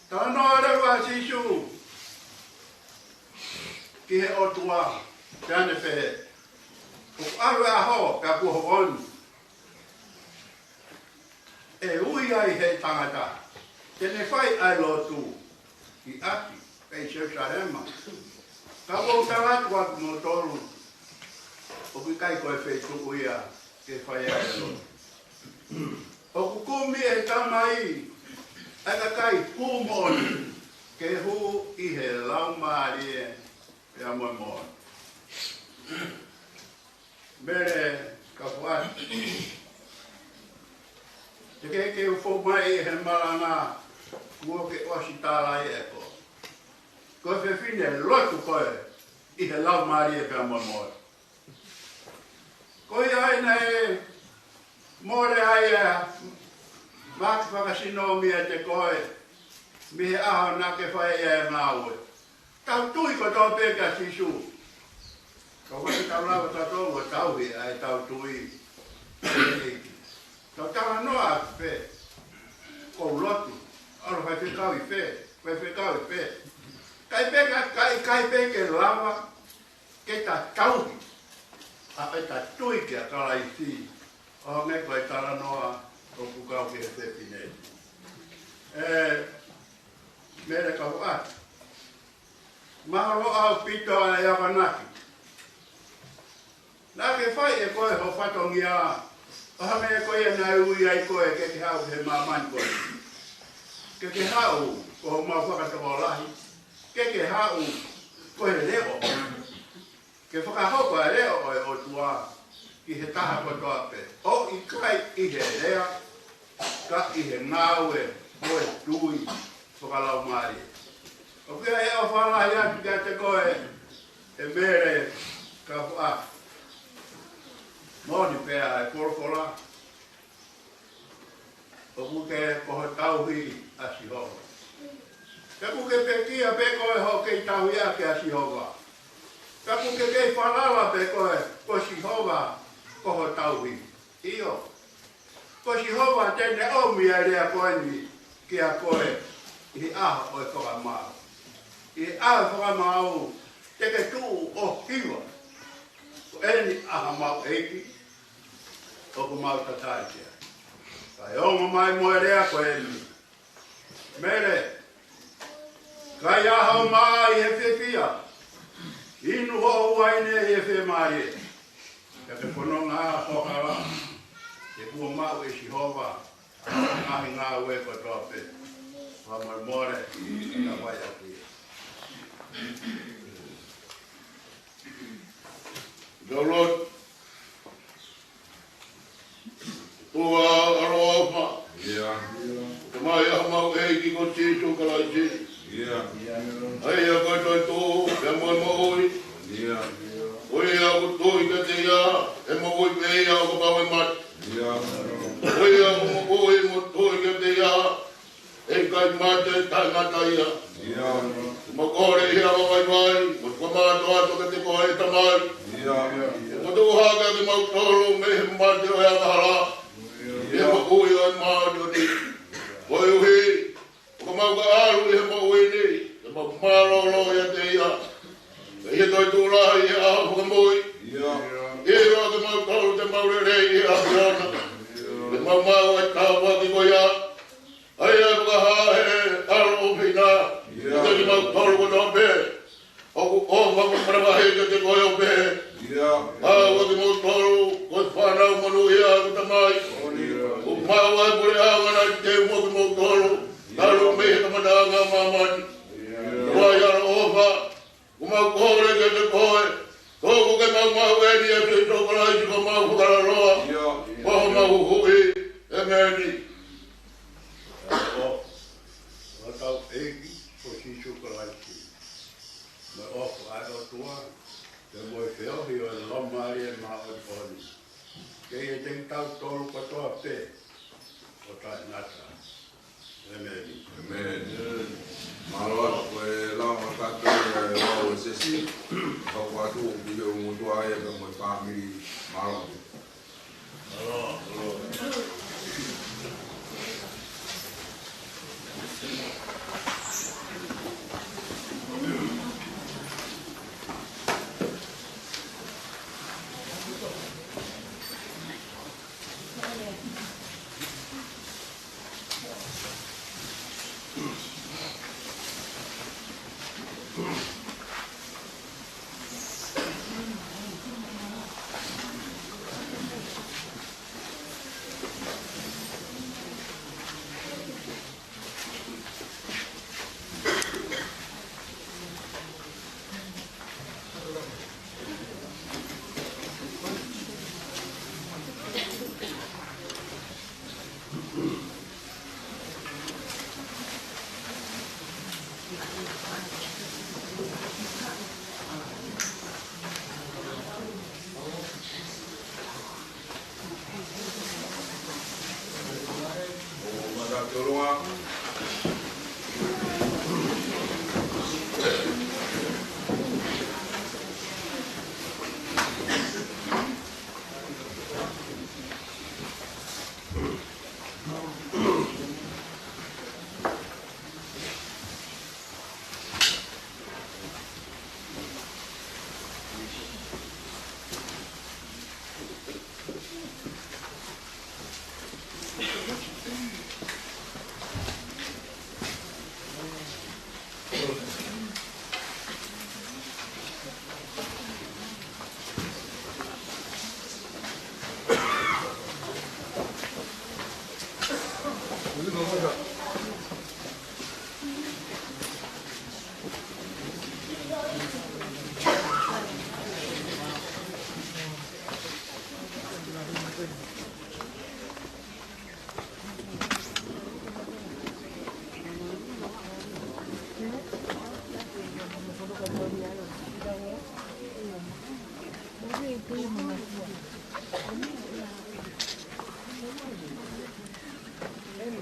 Talanoa leva ʻa Sīsū ki he ʻOtua, pea ne pehē, ʻoku ʻalu e ʻaho, pea kuo hoʻoni. ʻE ui ai ʻe he tangata, te ne fai ʻa e lotu ʻi ʻapi, pe ʻi Selusalema. Ka ʻoku ou tala atu kiate kimoutolu, ʻoku ʻikai ko e feituʻu ia ke fai ai e lotu. ʻOku kumi ʻe he Tamai ʻa e kakai hū moʻoni, ke hū ʻi he laumālie pea mo e moʻoni. Mele Kafuata. Te ke ke u fou mai he malanga, kuo ke ʻosi tala ʻe koe. Ko e fefine lotu koe ʻi he laumālie pea mo e moʻoni. Ko ia ai naʻe mole ai ʻa e mahaki fakasino meiate koe, mei he ʻaho naʻa ke fai ai e ngāue. Tau tui kotoa pē kia Sīsū. Ka ʻoku ʻikai ke tau lava tautolu ʻo tauhi ʻa e tau tui. Tau talanoa pē. Ko e lotu. ʻAlu faifekau ʻi fē, faifekau ʻi fē. ʻIkai pē ke, ʻikai, ʻikai pē ke lava ke ta tauhi ʻa e ta tui kia Kalaisi. ʻO hangē ko e talanoa ʻoku kau ki he fefine. ʻE, Mele Kafuata. Mahalo ʻaupito ʻa e akonaki. Naʻa ke fai ʻe koe ho fatongia, ʻo hangē ko ia naʻe ui ai koe ke ke haʻu he māmani ko eni. Ke ke haʻu ko homau fakatokolahi, ke ke haʻu ko e leʻo. Ke fakahoko ʻa e leʻo ʻo e ʻOtua ki he taha kotoa pē. ʻO ʻikai ʻi he lea, ka ʻi he ngāue mo e tui fakalaumālie. ʻOku ʻi ai e ʻofa lahi atu kiate koe, ʻe Mele Kafuata. Moʻoni pē ʻa e folofola. ʻOku ke ko ho tauhi ʻa Sihova. Pea ʻoku ke pekia pē koe hoʻo kei tauhi ʻaki ʻa Sihova. Pea ʻoku ke kei falala pē koe ko Sihova ko ho tauhi. ʻIo. Ko Sihova te ne ʻomi ʻa e lea ko eni kia koe ʻi he ʻaho ʻo e fakamaau. ʻI he ʻaho ʻo e fakamaau te ke tuʻu ʻo hiva. Ko eni ʻa homau ʻEiki, ʻoku mau tatali ki ai. Kae ongo mai mo e lea ko eni. Mele, kai ā hoʻo mā ʻi he fiefia, inu hoʻo uaine ʻi he fiemālie. Pea ke fononga ā ho hala, he kuo maʻu ʻe Sihova ʻa e ngaahi ngāue kotoa pē. Fakamolemole, ka fai atu ia. Download. ʻOtua ʻaloʻofa. ʻIo. Tamai ʻa homau ʻEiki ko Sīsū Kalaisi. ʻIo. ʻA ia ko e toetuʻu, pea mo e moʻui. ʻIo. Ko ia ʻoku tui kiate ia, ʻe moʻui pē ia ʻo kapau ʻe mate. ʻIo. Ko ia ʻoku moʻui mo tui kiate ia, ʻe ʻikai mate taʻengata ia. ʻIo. Mau kole ʻi he ʻaho vaivai, mau fakamātoato kiate koe ʻe Tamai. ʻIo. Mau tuʻu hake ʻa kimautolu mei he mate ʻo e angahala. ʻIo. ʻI he moʻui ʻo e māʻoniʻoni. Koeʻuhi, ʻoka mau ka ʻalu ʻi he moʻui ni, ke mau mālōlō ʻiate ia. Pea ʻi he toetuʻu lahi ʻi he ʻaho fakamui. ʻIo. ʻIloa ʻa kimautolu te mau lelei ʻi he ʻAfiona. Ke mau maʻu ʻa e tāpuaki ko ia. ʻA ia ʻoku hā he ʻaloʻofa ʻi he ʻIo. ʻiate kimautolu kotoa pē ʻoku ʻofa mo manavahē kiate koe ʻo pehē. ʻIo. Maʻu ʻa kimautolu ko e fānau monūʻia ʻa e Tamai. ʻIo. ʻOku maʻu ʻa e puleʻanga naʻe teu mo kimautolu talu mei he kamataʻanga ʻo māmani. ʻIo. Tamai ʻaloʻofa, ʻoku mau kole kiate koe, ʻOku ke maumauʻi ʻa Sīsū Kalaisi ko homau fakaloloa, ʻio, ʻio, ko homau huhuʻi. ʻĒmeni. ʻOfa ʻa hotau ʻEiki ko Sīsū Kalaisi, mo e ʻofa ʻa e ʻOtua, pea mo e feohi ʻo e Laumālie Māʻoniʻoni, ke ʻiate kitautolu kotoa pē ʻo taʻengata. ʻĒmeni. ʻĒmeni. Mālō atu, ko e lau ʻa e kātoanga ʻa e lau ʻa e siasi, hoko atu ki he ʻOtua ia pea mo e fāmili. Mālō. Mālō, mālō.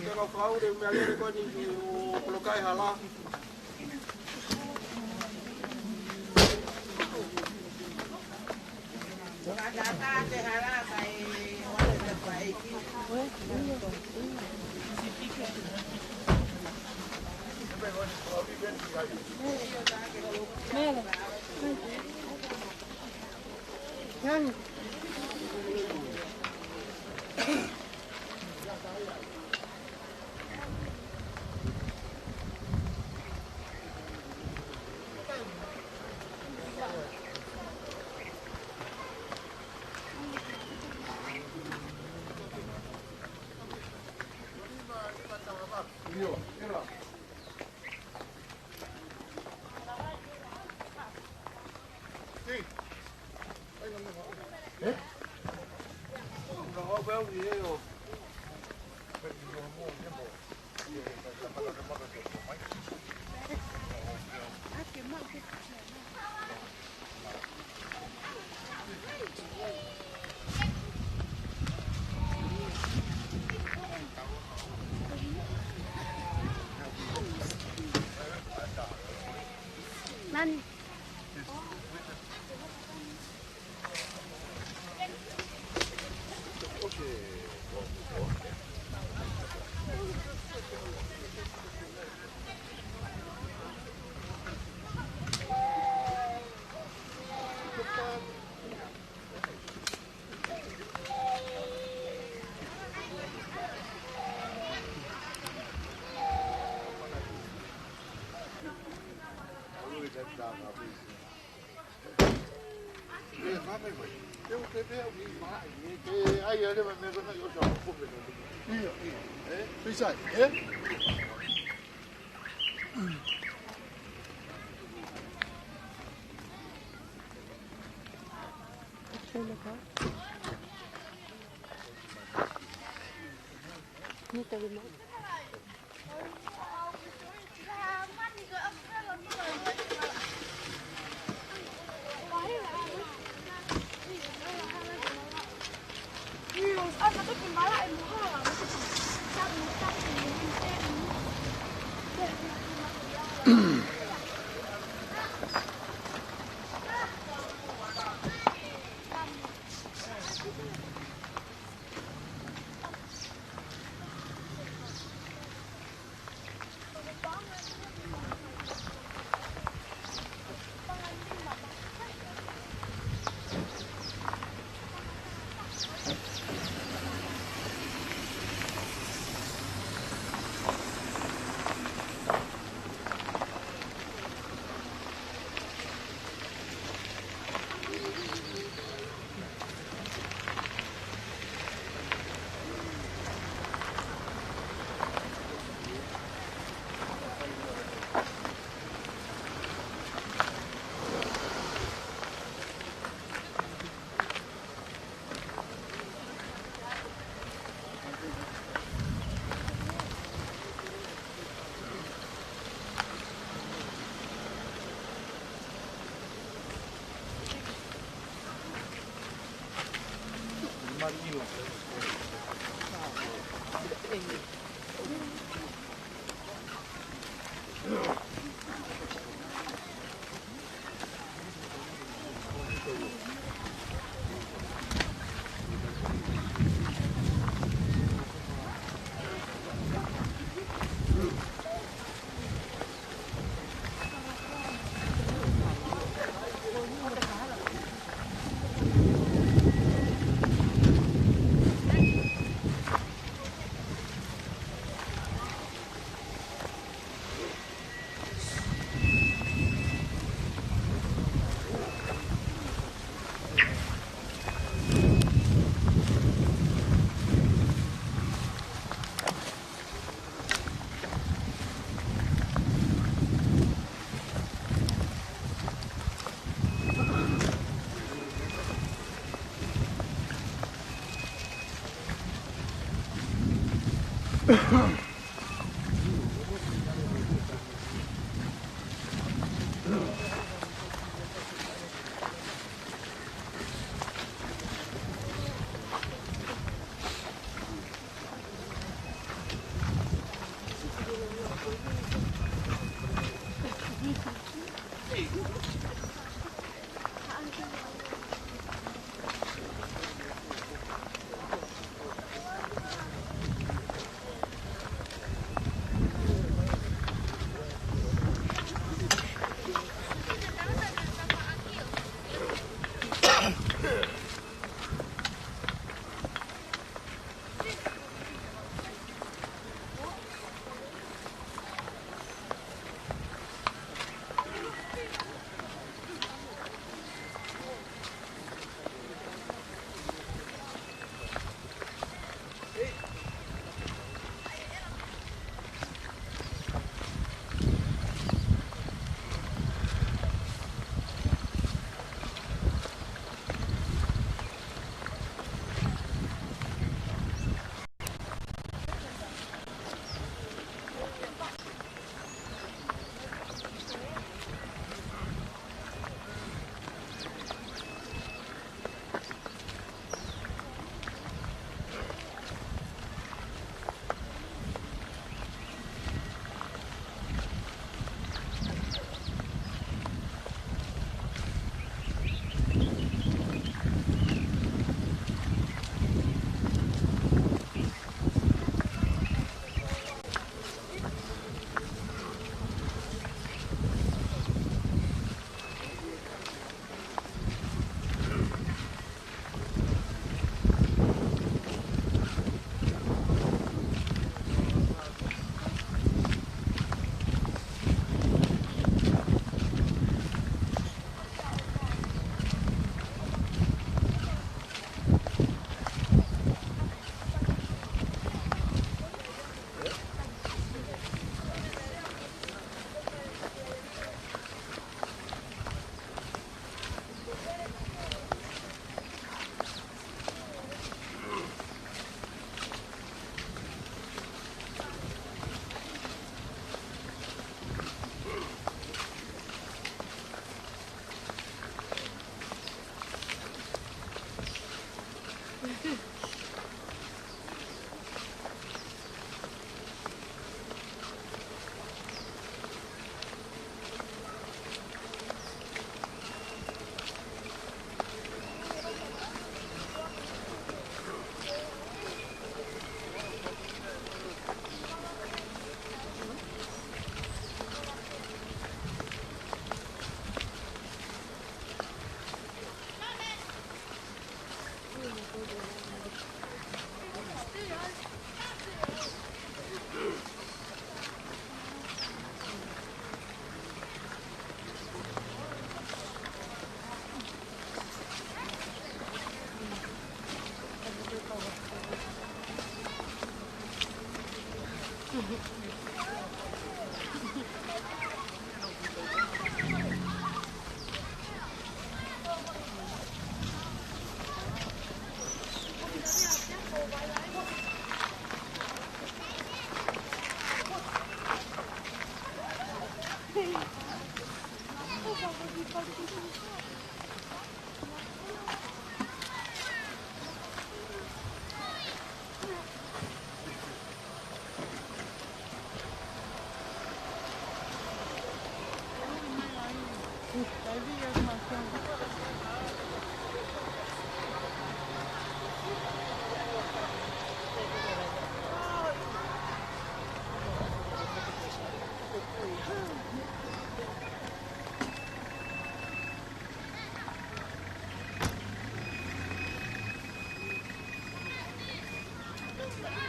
Te kau fakaʻuli meʻalele ko eni ki he kolokaʻi hala.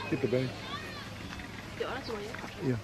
Kita, babe. Iya.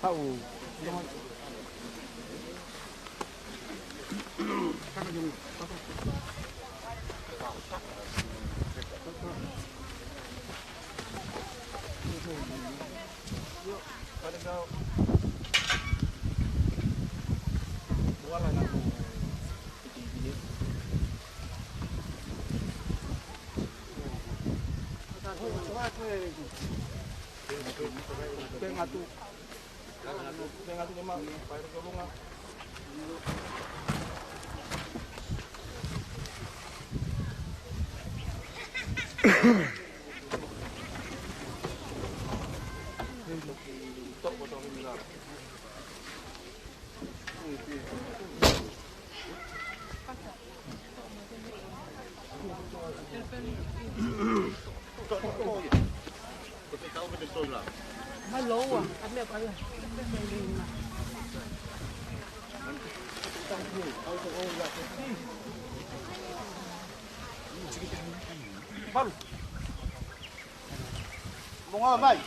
Haʻu. Mou ngāue mai.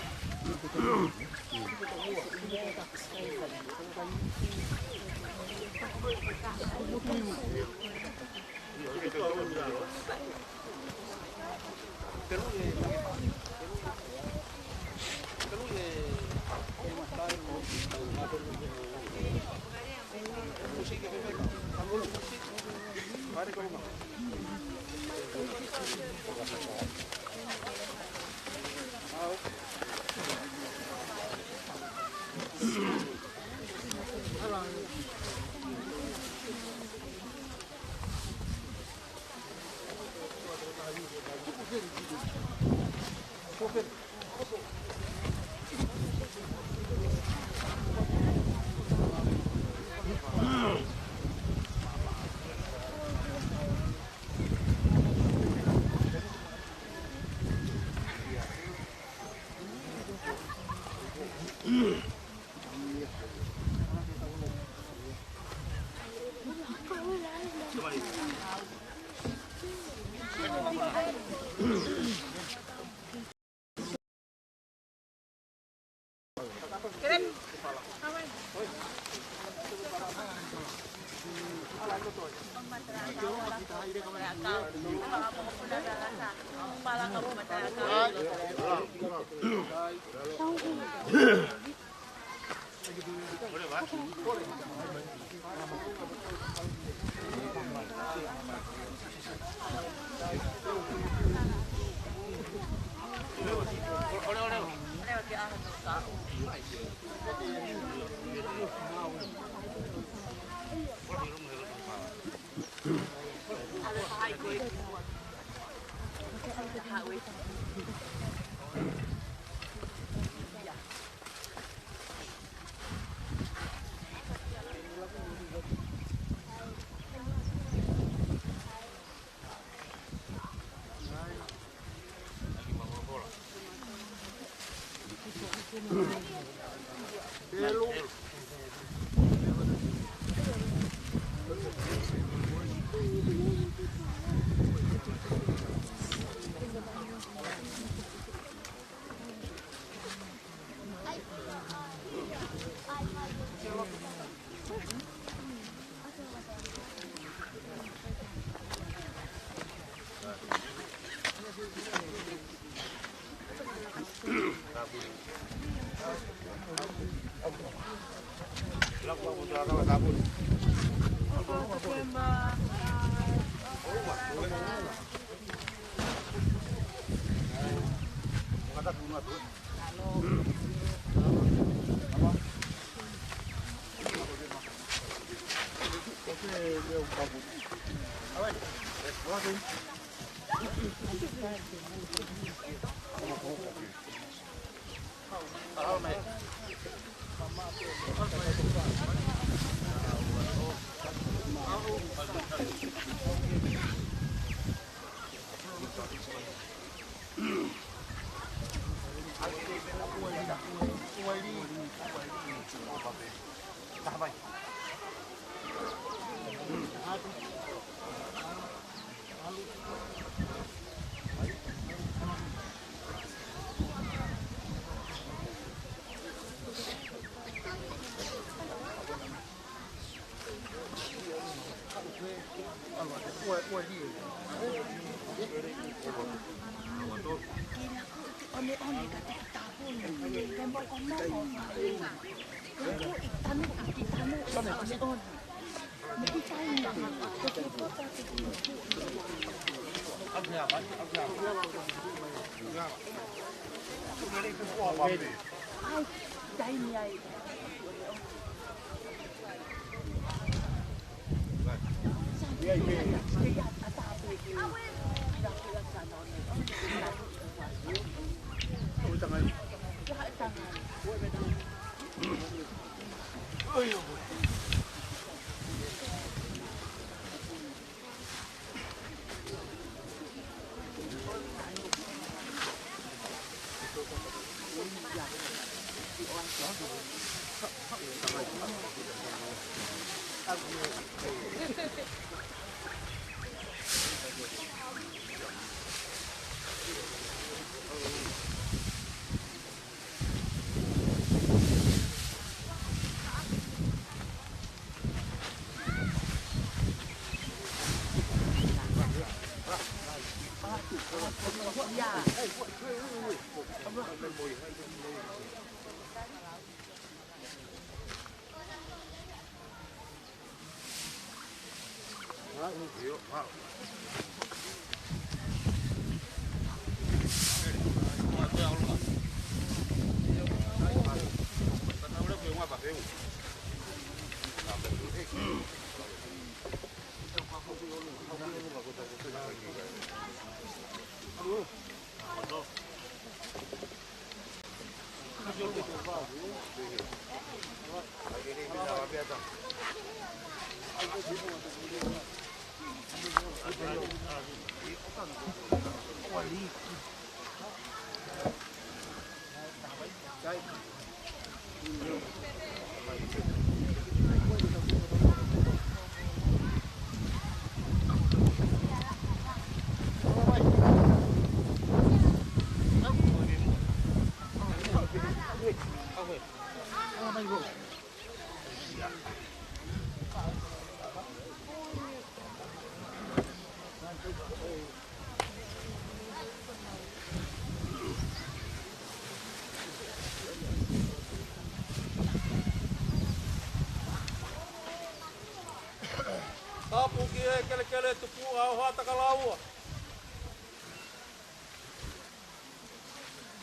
Tapu ki he kelekele tupuʻa ʻo Haʻatakalaua.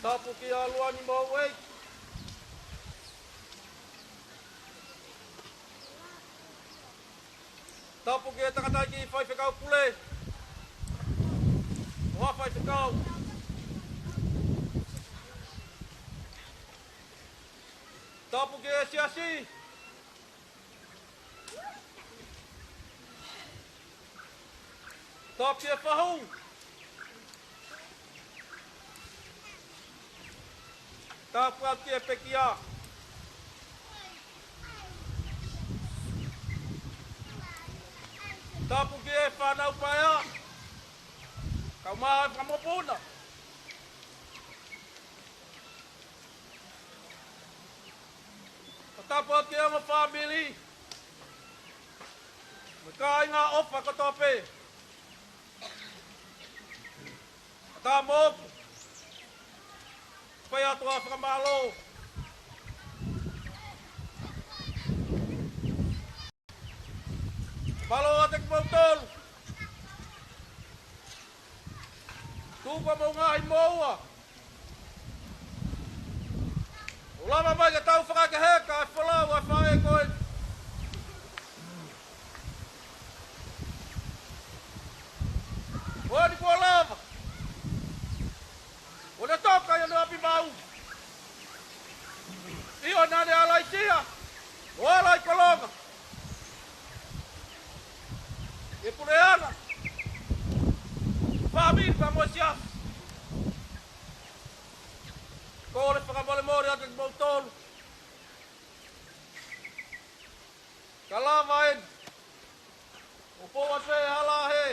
Tapu kia Luani Mouei. Tapu ki he tangataʻeiki faifekau pule ʻo Haʻa Faifekau. Tapu ki he siasi. Tapu ki he fahu. Tapu atu ki he pekia. Tapu ki he fānau paea. Kae ʻumaʻā e fanga mokopuna. Ka tapu atu ki he ongo fāmili mo e kāinga ʻofa kotoa pē. Ka tapu atu, fai atu ʻa e fakamālō. Mālō atu kimoutolu. Tuku ʻa hoʻomou ngaahi moʻua ʻo lava mai ke tau fakakehe ʻa e folau ʻa e faʻē ko eni. ʻOku ʻikai lava ʻo ne toka ʻi hono ʻapi maʻu. ʻIo, naʻa ne ala ʻi Sia, ʻo ala ʻi Kolonga. ʻE Puleana, fāmili pea mo e siasi. Kole fakamolemole atu kimoutolu. Ka lava eni ʻo poua se hala he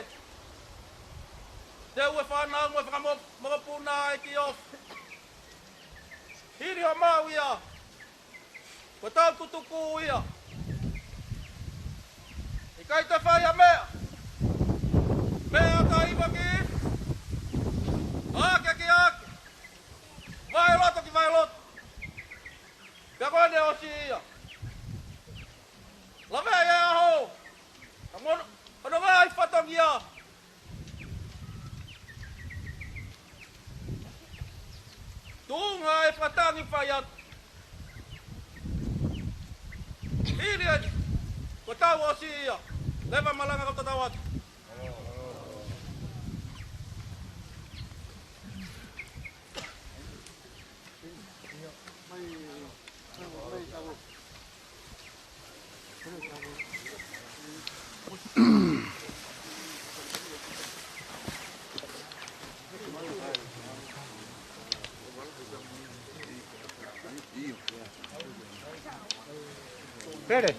teu e fānau mo e fanga mo-, mokopuna ʻa e ʻEiki ʻo hili ʻo maʻu ia. Ko e tau tutuku ia. ʻIkai te fai ʻa e meʻa. Meʻa taʻe iva ki iva. Ake ki ake. Vaeloto ki vaeloto. Ngā e fakatangi fai atu. Hili eni. Ko tau ʻosi ia. Leva malanga ko tatau atu. Pele.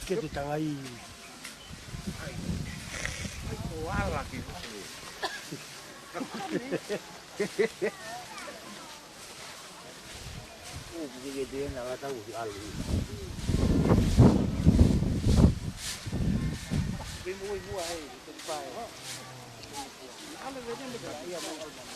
Ke te tangai. Ai, ai, ko ala ki. Ō, ki te te na la tau ki alu. Ke mua, mua, hei, ke te pae. Ala, ke te me ka ia, mau, mau, mau.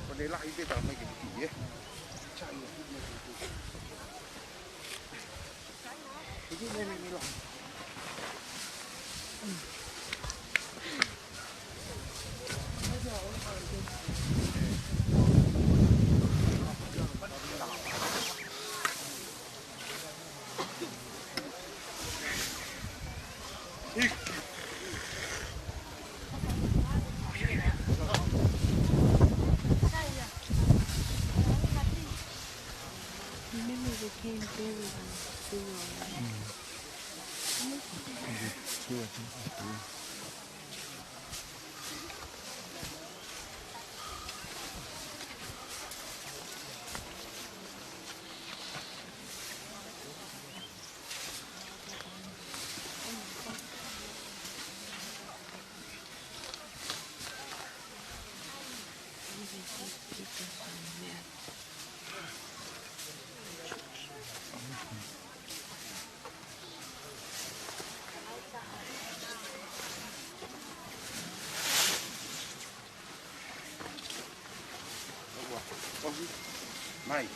Ko e lahi pē tā mai ke piki, ē? Remember they came very, um, soon. Mai.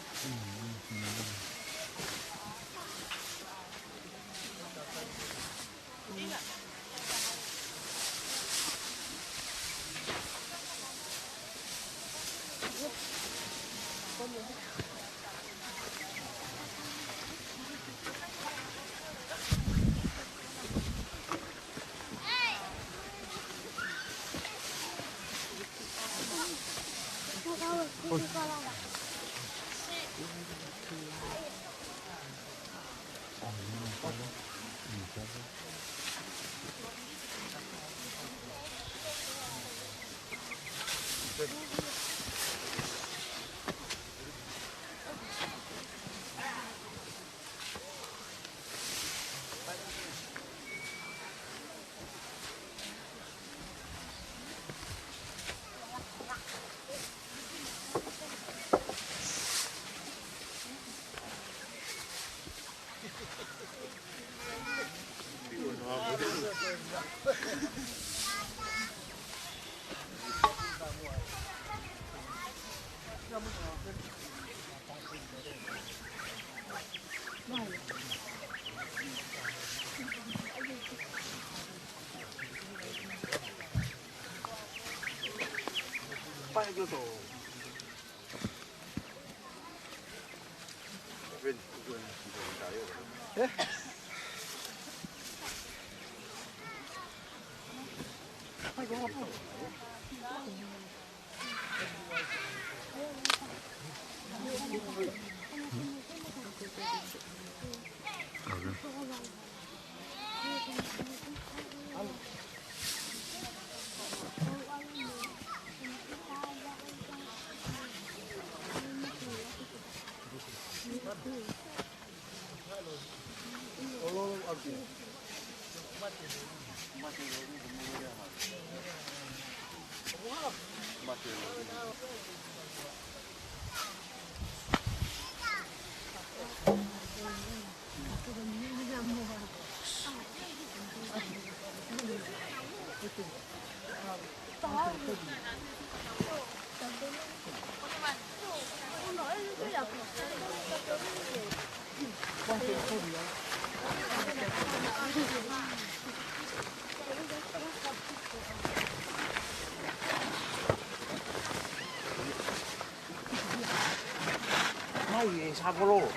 Mai, e Savolo.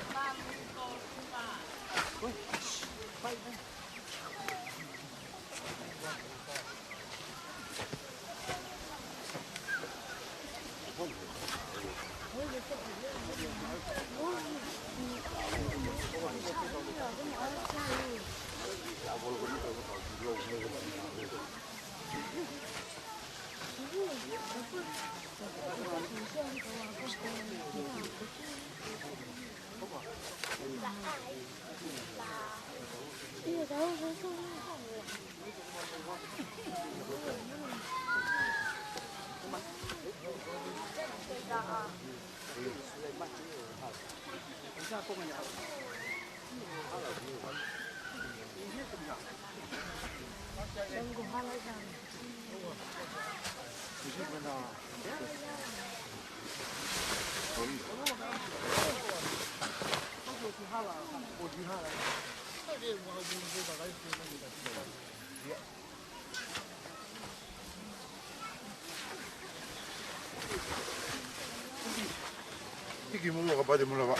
Hiki muʻa kapau te mula va.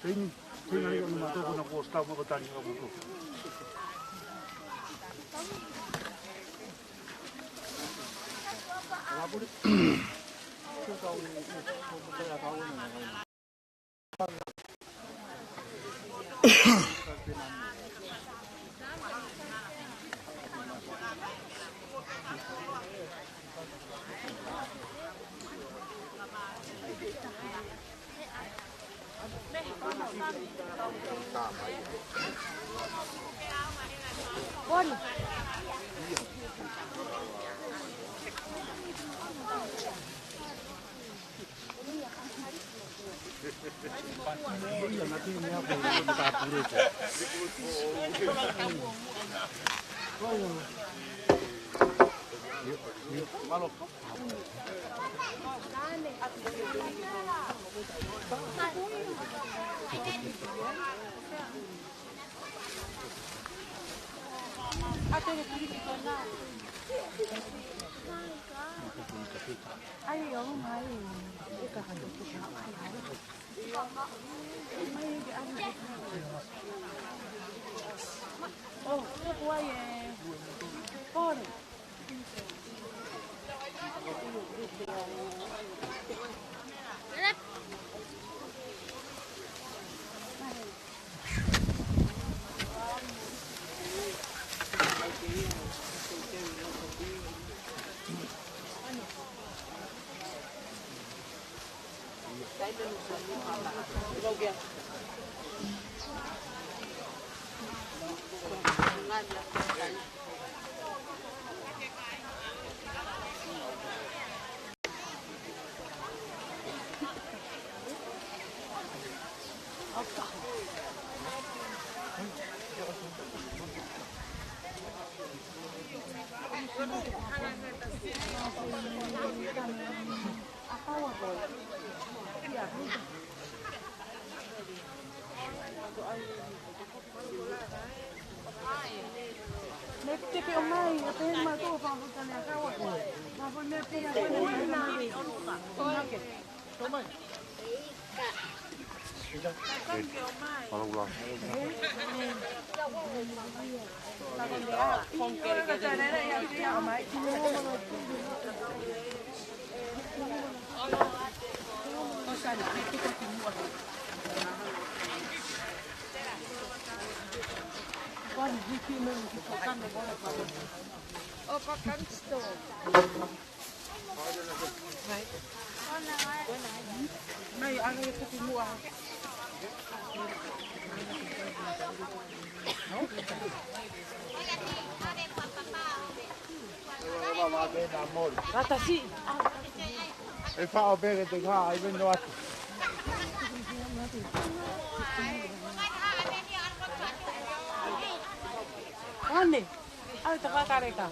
Teini, teini, ʻoku nau mātou ko na ko sta mo ko tali ka mo ko. E fao peke te ka, ai vendo atu. Ane, ai te kakareka.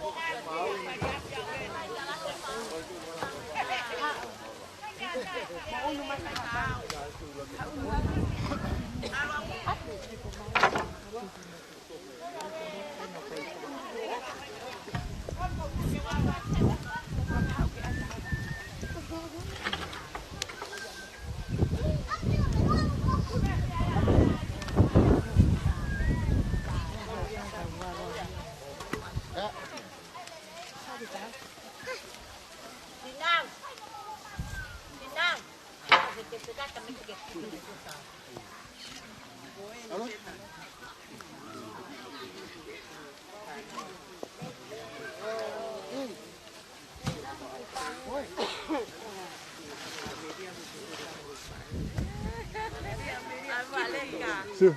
Sio.